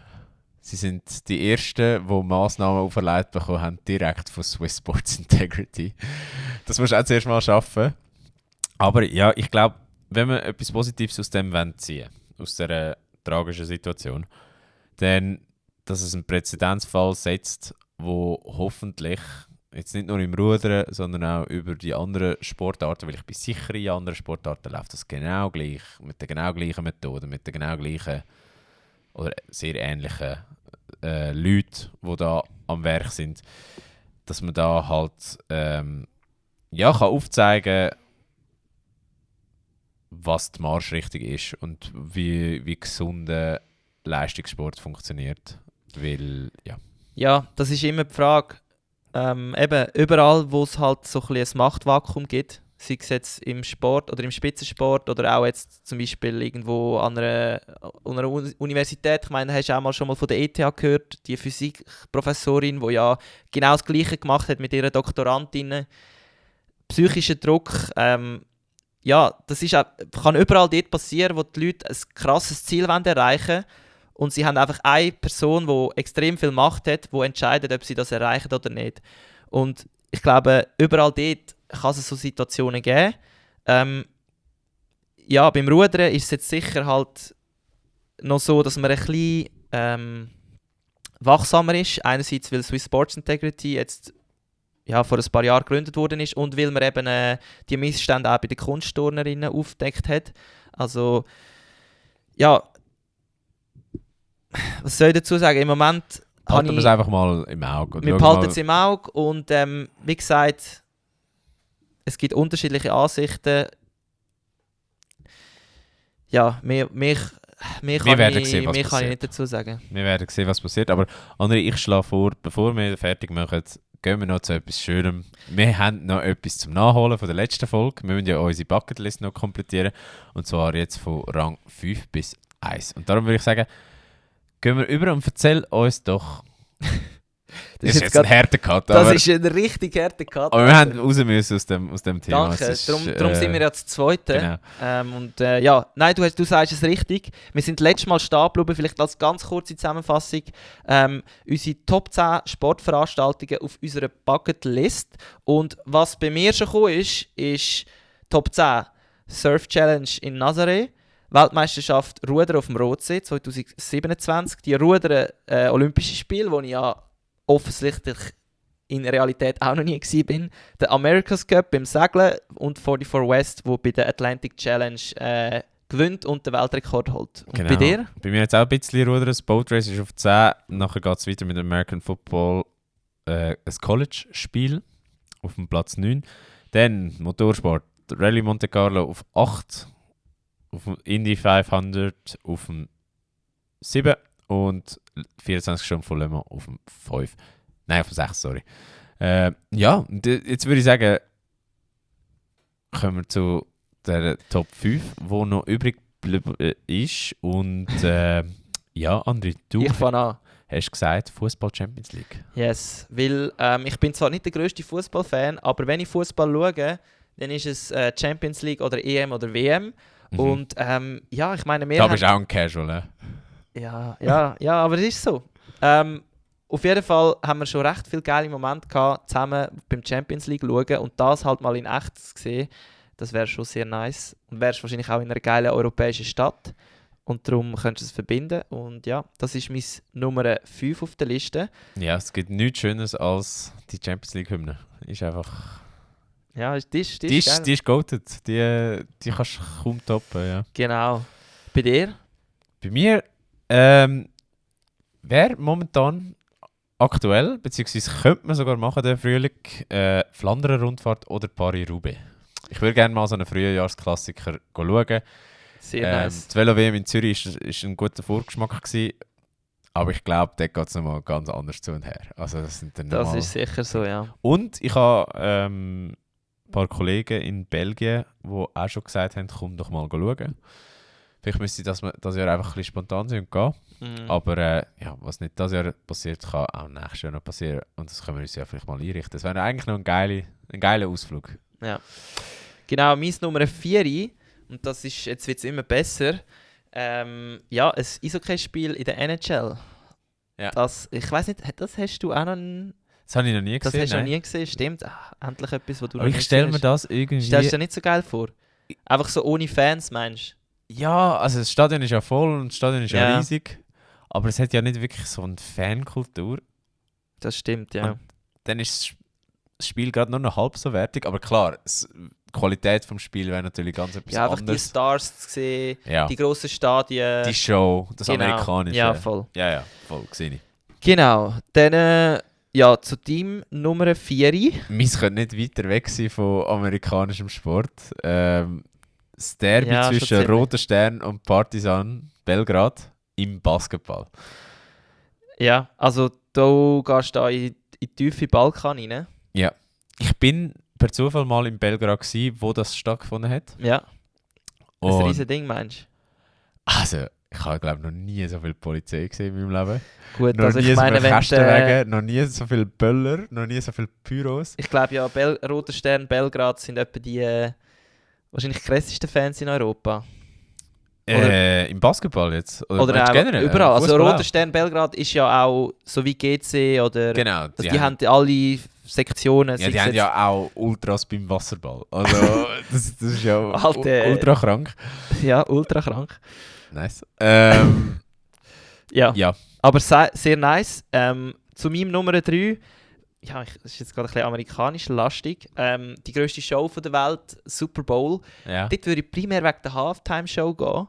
Sie sind die Ersten, die Massnahmen auferlegt bekommen haben, direkt von Swiss Sports Integrity. Das musst du auch zuerst mal schaffen. Aber ja, ich glaube, wenn wir etwas Positives aus dem ziehen wollen, aus dieser tragischen Situation, dann, dass es einen Präzedenzfall setzt, wo hoffentlich jetzt nicht nur im Rudern, sondern auch über die anderen Sportarten, weil ich bin sicher, in anderen Sportarten läuft das genau gleich, mit den genau gleichen Methoden, mit den genau gleichen oder sehr ähnlichen Leuten, die da am Werk sind, dass man da halt kann aufzeigen, was die Marschrichtung ist und wie gesunder Leistungssport funktioniert. Weil, ja. Ja, das ist immer die Frage. Eben, überall, wo es halt so ein Machtvakuum gibt, sei es jetzt im Sport oder im Spitzensport oder auch jetzt zum Beispiel irgendwo an einer Universität. Ich meine, hast du auch mal schon mal von der ETH gehört, die Physikprofessorin, die ja genau das Gleiche gemacht hat mit ihrer Doktorandin. Psychischer Druck, ja, das ist auch, kann überall dort passieren, wo die Leute ein krasses Ziel erreichen wollen. Und sie haben einfach eine Person, die extrem viel Macht hat, die entscheidet, ob sie das erreichen oder nicht. Und ich glaube, überall dort kann es so Situationen geben. Ja, beim Rudern ist es jetzt sicher halt noch so, dass man ein bisschen wachsamer ist. Einerseits, weil Swiss Sports Integrity jetzt ja, vor ein paar Jahren gegründet worden ist und weil man eben die Missstände auch bei den Kunstturnerinnen aufgedeckt hat. Also, ja, was soll ich dazu sagen? Im Moment halten wir es einfach mal im Auge. Wir behalten es im Auge und wie gesagt, es gibt unterschiedliche Ansichten. Ja, mehr kann ich nicht dazu sagen. Wir werden sehen, was passiert. Aber André, ich schlage vor, bevor wir fertig machen, gehen wir noch zu etwas Schönem. Wir haben noch etwas zum Nachholen von der letzten Folge. Wir müssen ja unsere Bucketlist noch komplettieren. Und zwar jetzt von Rang 5 bis 1. Und darum würde ich sagen, gehen wir über und erzähl uns doch. Das ist jetzt ein harter Cut. Das ist ein richtig harter Cut. Aber wir haben raus müssen aus dem Thema. Danke, darum sind wir ja das Zweite. Genau. Ja, nein, du sagst es richtig. Wir sind letztes Mal stehen geblieben, vielleicht als ganz kurze Zusammenfassung. Unsere Top 10 Sportveranstaltungen auf unserer Bucketlist. Und was bei mir schon gekommen ist Top 10 Surf Challenge in Nazaré. Weltmeisterschaft Rudern auf dem Rotsee 2027. Die Rudern Olympische Spiele, wo ich ja offensichtlich in Realität auch noch nie war. Der America's Cup beim Segeln und 44 West, wo bei der Atlantic Challenge gewinnt und den Weltrekord holt. Und genau. Bei dir? Bei mir jetzt auch ein bisschen Rudern. Das Boat Race ist auf 10. Nachher geht es weiter mit American Football. Ein College-Spiel auf dem Platz 9. Dann Motorsport. Rallye Monte Carlo auf 8. Auf dem Indy 500 auf dem 7 und 24 Stunden von Le Mans auf dem 5. Nein, auf dem 6, sorry. Ja, jetzt würde ich sagen, kommen wir zu der Top 5, die noch übrig ist. Und ja, André, du hast gesagt, Fußball Champions League. Yes, weil ich bin zwar nicht der grösste Fußballfan, aber wenn ich Fußball schaue, dann ist es Champions League oder EM oder WM. Mhm. Und ja, ich meine, da bist du auch ein Casual, ne? Ja, aber es ist so. Auf jeden Fall haben wir schon recht viele geile Momente gehabt, zusammen beim Champions League schauen und das halt mal in echt zu sehen, das wäre schon sehr nice. Und wärst wahrscheinlich auch in einer geilen europäischen Stadt und darum könntest du es verbinden. Und ja, das ist mein Nummer 5 auf der Liste. Ja, es gibt nichts Schöneres als die Champions League-Hymne. Ist einfach... Ja, die ist goated. Die kannst du kaum toppen, ja. Genau. Bei dir? Bei mir wäre momentan aktuell, beziehungsweise könnte man sogar machen, den Frühling, Flandern-Rundfahrt oder Paris-Roubaix. Ich würde gerne mal so einen Frühjahrsklassiker schauen. Sehr nice. Die Velo-WM in Zürich ist ein guter Vorgeschmack gewesen, aber ich glaube, dort geht es nochmal ganz anders zu und her. Also das ist sicher so, ja. Und ich habe ein paar Kollegen in Belgien, die auch schon gesagt haben, komm doch mal schauen. Vielleicht müsste das Jahr einfach ein bisschen spontan sein und gehen. Mhm. Aber ja, was nicht dieses Jahr passiert, kann auch nächstes Jahr noch passieren. Und das können wir uns ja vielleicht mal einrichten. Das wäre eigentlich noch ein geiler Ausflug. Ja. Genau, mein Nummer 4, und das ist, jetzt wird es immer besser, ja, ein Eishockey-Spiel in der NHL. Ja. Ich weiss nicht, das hast du auch noch... Das habe ich noch nie Das gesehen. hast du noch nein. nie gesehen, stimmt. Endlich etwas, was du Aber noch ich nie stelle gesehen mir hast. das irgendwie... Stellst du dir nicht so geil vor? Einfach so ohne Fans, meinst Ja, also das Stadion ist ja voll und das Stadion ist ja Ja. riesig. Aber es hat ja nicht wirklich so eine Fankultur. du? Das stimmt, ja. Und dann ist das Spiel gerade nur noch halb so wertig. Aber klar, die Qualität des Spiels wäre natürlich ganz etwas Ja, einfach die anderes. Stars zu sehen, Ja, die grossen Stadien. die Show, das Genau. Amerikanische. Ja, voll. Ja, voll, sehe ich. Genau. Dann ja, zu Team Nummer 4. Wir können nicht weiter weg sein von amerikanischem Sport. Das Derby Ja, schon zwischen ziemlich. Roter Stern und Partizan Belgrad im Basketball. Ja, also du gehst da in die tiefe Balkan rein. Ich bin per Zufall mal in Belgrad gsi, wo das stattgefunden hat. Ja, ein Und riesen Ding, meinst also, ich habe glaube noch nie so viel Polizei gesehen in meinem Leben. du? Gut, Noch also nie ich so meine, viele wenn Kastenwagen, noch nie so viele Böller, noch nie so viele Pyros. ich glaube ja, Roter Stern Belgrad sind etwa die wahrscheinlich krassesten Fans in Europa. Im Basketball jetzt? Oder meinst auch du generell? überall. Also Fußball Roter auch? Stern Belgrad ist ja auch so wie GC oder... Genau. Also die haben alle Sektionen. Ja, sei die es haben jetzt- ja auch Ultras beim Wasserball. Also, das ist ja Alter. ultra krank. Ja, ultra krank. Nice. Ja, Ja. aber sehr nice. Zu meinem Nummer 3, ja, das ist jetzt gerade ein bisschen amerikanisch lastig. Die grösste Show von der Welt, Super Bowl. Ja. Dort würde ich primär wegen der Halftime-Show gehen,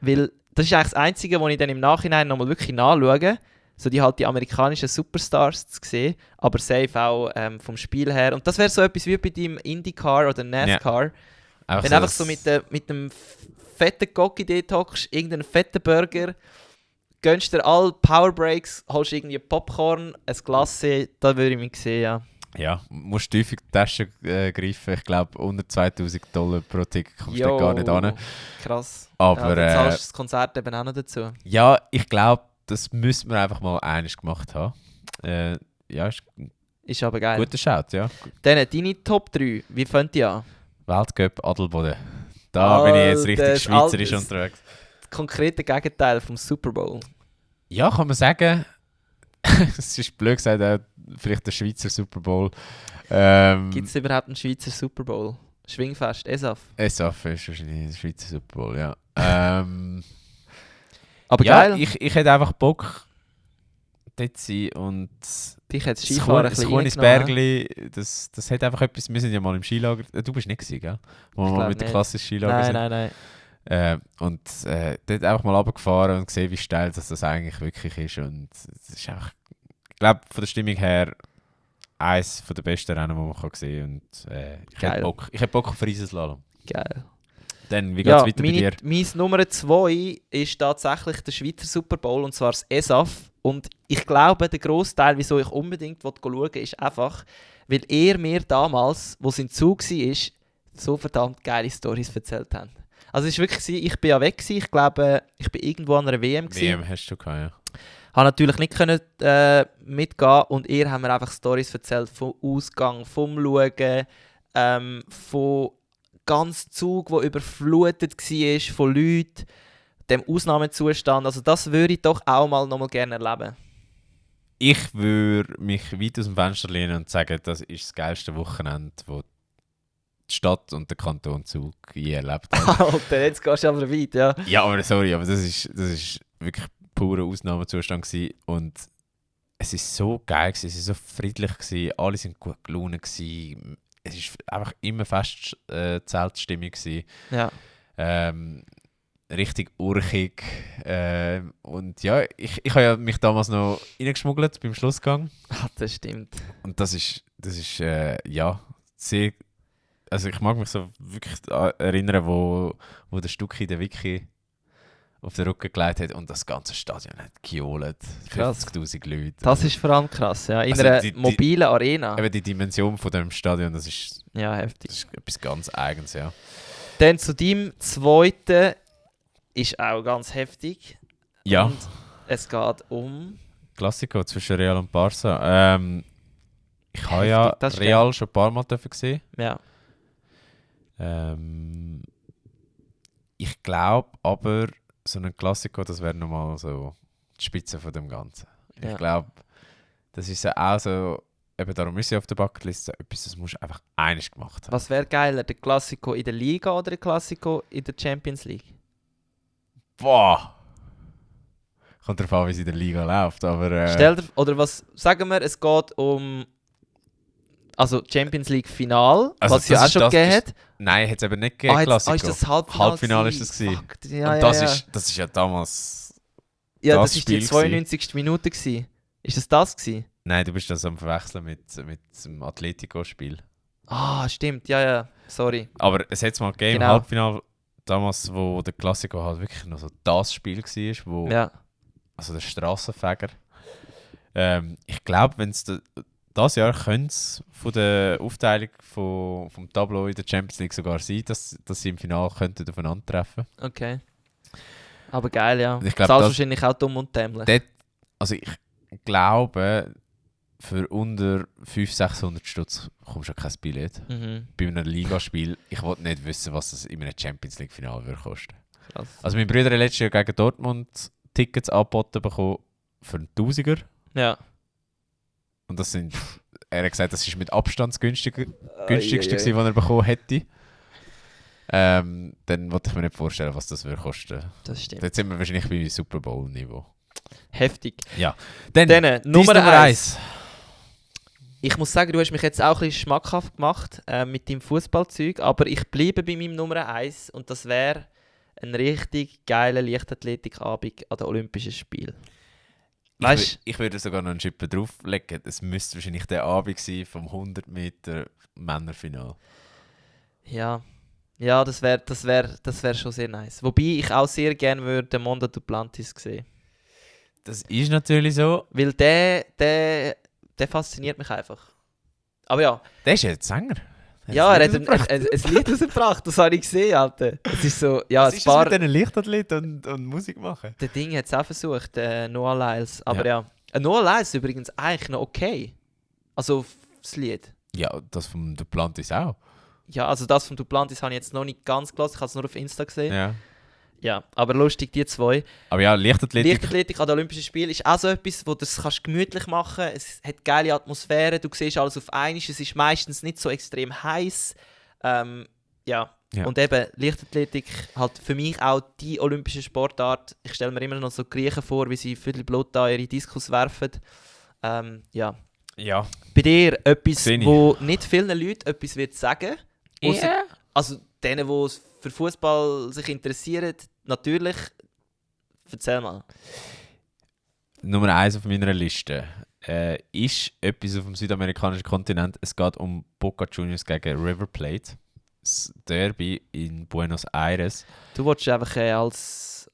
weil das ist eigentlich das Einzige, was ich dann im Nachhinein nochmal wirklich nachschaue. So die amerikanischen Superstars zu sehen, aber safe auch vom Spiel her. Und das wäre so etwas wie bei deinem IndyCar oder NASCAR. Wenn du einfach so mit einem fetten Gocki dort hockst, irgendeinen fetten Burger, gönnst dir alle Powerbreaks, holst irgendwie Popcorn, ein Glace, da würde ich mich sehen, ja. Ja, musst tief in die Tasche greifen. Ich glaube, unter $2000 pro Ticket kommst du dort gar nicht an. Krass. Aber ja, dann zahlst du das Konzert eben auch noch dazu. ja, ich glaube, das müsste man einfach mal einig gemacht haben. Ja, ist ein Ist aber geil. guter Shout, ja. Dann deine Top 3, wie fängt die an? Weltcup Adelboden. Da bin ich jetzt Alter, richtig das schweizerisch Altes. unterwegs. Das konkrete Gegenteil vom Super Bowl. Ja, kann man sagen. Es ist blöd gesagt, auch vielleicht der Schweizer Super Bowl. Gibt es überhaupt einen Schweizer Super Bowl? Schwingfest, ESAF. SAF ist wahrscheinlich der Schweizer Super Bowl, ja. Aber ja, geil, ich hätte einfach Bock, dort zu sein und dich hat das das Skifahren ein das bisschen Kunisbergli, reingenommen, das hat einfach etwas, wir sind ja mal im Skilager, du bist nicht gewesen, gell? Wo Ich wir mal glaub mit dem nicht. klassischen Skilager Nein, sind. nein, nein. Und dort einfach mal runtergefahren und gesehen, wie steil das eigentlich wirklich ist. Und es ist einfach, ich glaube, von der Stimmung her eines der besten Rennen, die man kann sehen kann. Und ich Geil. hätte Bock auf Riesenslalom. Geil. Dann, wie geht Ja, es weiter bei dir? mein Nummer 2 ist tatsächlich der Schweizer Super Bowl, und zwar das ESAF. Und ich glaube, der Grossteil, wieso ich unbedingt schauen will, ist einfach, weil er mir damals, wo es im Zug war, so verdammt geile Storys erzählt haben. Also es ist wirklich, ich bin ja weg gewesen. Ich glaube, ich bin irgendwo an einer WM gewesen. WM hast du gehabt, ja. Habe natürlich nicht können, mitgehen, und ihr haben mir einfach Storys erzählt vom Ausgang, vom Schauen, von ganz Zug, der überflutet war, von Leuten, dem Ausnahmezustand. Also das würde ich doch auch mal nochmal gerne erleben. Ich würde mich weit aus dem Fenster lehnen und sagen, das ist das geilste Wochenende, das die Stadt und der Kanton Zug je erlebt haben. Alter, jetzt gehst du aber weit, ja. Ja, aber sorry, aber das ist wirklich purer Ausnahmezustand gewesen. Und es ist so geil gewesen, es ist so friedlich gewesen, alle sind gut gelaunt gewesen. Es ist einfach immer fest Zeltstimmung gewesen. Ja. Richtig urchig. Und ja, ich habe ja mich damals noch reingeschmuggelt beim Schlussgang. Ah, das stimmt. Und das ist ja sehr. Also ich mag mich so wirklich erinnern, wo der Stucki den Wiki auf den Rücken gelegt hat und das ganze Stadion hat gejohlt. Krass. 50'000 Leute. Das ist vor allem krass, ja. In Also einer die- mobilen Arena. Eben die Dimension von dem Stadion, das ist Ja, heftig. etwas ganz Eigenes, ja. Dann zu deinem zweiten ist auch ganz heftig. Ja, Und es geht um... Klassiker zwischen Real und Barca. Ich habe ja Heftig, das ist Real schon ein paar Mal gesehen. Ja. Ich glaube aber, so ein Klassiker, das wäre nochmal so die Spitze von dem Ganzen. Ja. Ich glaube, das ist ja auch so, eben darum ist sie auf der Bucketlist so etwas, das musst du einfach einiges gemacht haben. Was wäre geiler, der Classico in der Liga oder der Classico in der Champions League? Boah! Kommt darauf an, wie es in der Liga läuft, aber... Stell dir, oder was, sagen wir, es geht um also Champions League Final, Also was es ja auch schon gegeben hat. Nein, hat es eben nicht gegeben, Klassiker. Ist das Halbfinale? Halbfinale ist das gewesen. Fuck, ja, und das ist ja damals... Ja, das das ist die Spiel 92. Minute gewesen. Ist das gewesen? Nein, du bist das am Verwechseln mit dem Atletico-Spiel. Ah, stimmt, ja, sorry. Aber es hat mal gegeben, Genau. Halbfinale, damals, wo der Klassiker halt wirklich noch so das Spiel war, wo... Ja. Also der Strassenfeger. Ich glaube, wenn es das Jahr könnte es von der Aufteilung vom Tableau in der Champions League sogar sein, dass sie im Finale könnten aufeinandertreffen. Okay. Aber geil, ja. Ich glaub, Zahlst das- wahrscheinlich auch dumm und dämlich. Dort, also ich glaube, für unter 500-600 Stutz kommst du kein Billett. Mhm. Bei einem Ligaspiel, ich wollte nicht wissen, was das in einem Champions League Finale würde kosten. Krass. Also mein Bruder hat letztes Jahr gegen Dortmund Tickets angeboten bekommen für einen Tausiger. Ja. Und das sind, er hat gesagt, das ist mit Abstand das günstigste, gewesen, was er bekommen hätte. Dann wollte ich mir nicht vorstellen, was das würde kosten. Das stimmt. Jetzt sind wir wahrscheinlich bei Super Bowl-Niveau. Heftig. Dann, Dann, Nummer Nummer 1. 1. Ich muss sagen, du hast mich jetzt auch ein bisschen schmackhaft gemacht mit deinem Fußballzeug, aber ich bleibe bei meinem Nummer 1 und das wäre ein richtig geiler Leichtathletikabend an den Olympischen Spielen. Weißt Ich würde sogar noch einen Schippe drauflegen. Es müsste wahrscheinlich der Abend sein vom 100 Meter Männerfinal. ja, das wär schon sehr nice. Wobei ich auch sehr gerne würde den Mondo Duplantis sehen. Das ist natürlich so. Weil der fasziniert mich einfach. Aber ja, Der ist ja jetzt Sänger. ja, er hat ein ein Lied rausgebracht, das habe ich gesehen, Alter. Es ist so, ja, Was ein ist paar... das mit diesen Leichtathleten und Musik machen? Der Ding hat es auch versucht, Noah Lyles. Aber ja. Noah Lyles ist übrigens eigentlich noch okay. Also das Lied. Ja, das vom Duplantis auch. Ja, also das von Duplantis habe ich jetzt noch nicht ganz gelassen. Ich habe es nur auf Insta gesehen. Ja. Ja, aber lustig, die zwei. Aber ja, Leichtathletik. Leichtathletik an den Olympischen Spielen ist auch so etwas, wo du das kannst gemütlich machen kannst. Es hat geile Atmosphäre, du siehst alles auf einmal. Es ist meistens nicht so extrem heiß. Ja. Und eben Leichtathletik halt für mich auch die olympische Sportart. Ich stelle mir immer noch so Griechen vor, wie sie viel Blut da ihre Diskus werfen. Ja. Ja. Bei dir etwas, Sehe ich. wo nicht vielen Leuten etwas wird sagen. Ja. Also denen, die für Fußball sich interessieren, natürlich. Erzähl mal. Nummer 1 auf meiner Liste ist etwas auf dem südamerikanischen Kontinent. Es geht um Boca Juniors gegen River Plate. Das Derby in Buenos Aires. Du wolltest einfach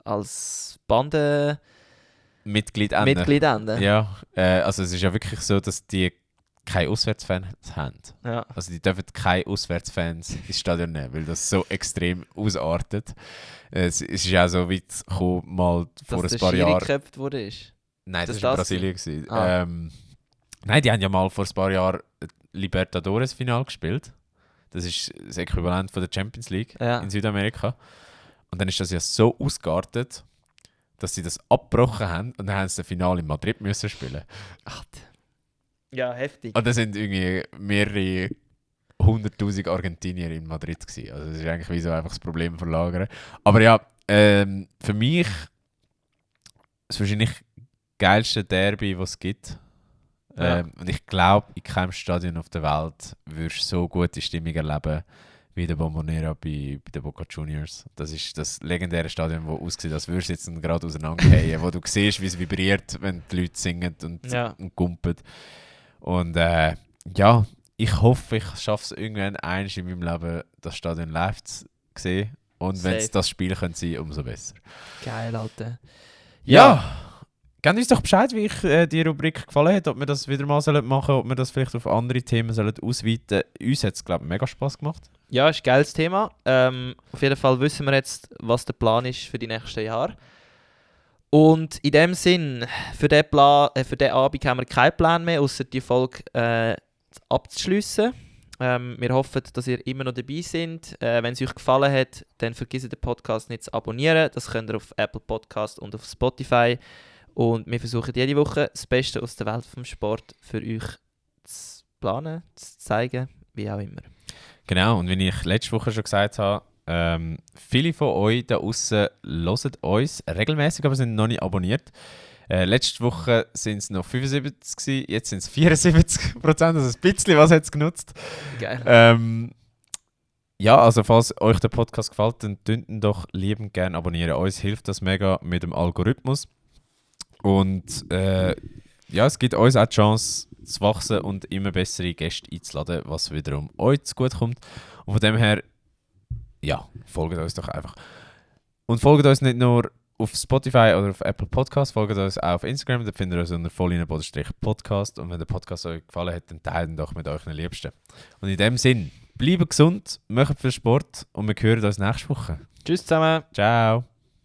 als Bandenmitglied Mitglied enden. enden. Ja, also es ist ja wirklich so, dass die keine Auswärtsfans haben. Ja. Also die dürfen keine Auswärtsfans ins Stadion nehmen, weil das so extrem ausartet. Es ist ja auch so weit gekommen, mal vor Dass ein paar der Schiri Jahren... geköpft wurde. Nein, das das war in das Brasilien. Gewesen. Ah. Nein, die haben ja mal vor ein paar Jahren Libertadores-Final gespielt. Das ist das Äquivalent von der Champions League in Südamerika. Und dann ist das ja so ausgeartet, dass sie das abgebrochen haben und dann haben sie das Finale in Madrid müssen spielen. Ach, ja, heftig. Und da sind irgendwie mehrere 100'000 Argentinier in Madrid gewesen. Also das ist eigentlich wie so einfach das Problem verlagern. Aber ja, für mich das wahrscheinlich geilste Derby, was es gibt. Ja. Und ich glaube, in keinem Stadion auf der Welt wirst du so gute Stimmung erleben wie der Bombonera bei den Boca Juniors. Das ist das legendäre Stadion, das aussieht, als würdest du jetzt gerade auseinandergehen, wo du siehst, wie es vibriert, wenn die Leute singen und kumpen. Und ja, ich hoffe, ich schaffe es irgendwann einmal in meinem Leben, das Stadion live zu sehen. Und wenn es das Spiel sein könnte, umso besser. Geil, Alter. Ja! Gebt uns doch Bescheid, wie euch die Rubrik gefallen hat, ob wir das wieder mal machen sollen, ob wir das vielleicht auf andere Themen ausweiten sollen. Uns hat es, glaube ich, mega Spass gemacht. Ja, ist ein geiles Thema. Auf jeden Fall wissen wir jetzt, was der Plan ist für die nächsten Jahre. Und in dem Sinn, für diesen Abend haben wir keinen Plan mehr, außer die Folge abzuschliessen. Wir hoffen, dass ihr immer noch dabei seid. Wenn es euch gefallen hat, dann vergesst den Podcast nicht zu abonnieren. Das könnt ihr auf Apple Podcast und auf Spotify. Und wir versuchen jede Woche das Beste aus der Welt vom Sport für euch zu planen, zu zeigen, wie auch immer. Genau, und wie ich letzte Woche schon gesagt habe, viele von euch da draußen hören uns regelmäßig, aber sind noch nicht abonniert. Letzte Woche sind es noch 75 gewesen, jetzt sind es 74%, also ein bisschen was hat es genutzt. Geil. Ja, also falls euch der Podcast gefällt, dann könnt ihr doch liebend gerne abonnieren. Uns hilft das mega mit dem Algorithmus. Und ja, es gibt uns auch die Chance zu wachsen und immer bessere Gäste einzuladen, was wiederum euch zu gut kommt. Und von dem her, ja, folgt uns doch einfach. Und folgt uns nicht nur auf Spotify oder auf Apple Podcasts, folgt uns auch auf Instagram, da findet ihr uns unter Vollinen_Podcast. Und wenn der Podcast euch gefallen hat, dann teilt ihn doch mit euren Liebsten. Und in dem Sinn, bleibt gesund, macht viel Sport und wir hören uns nächste Woche. Tschüss zusammen. Ciao.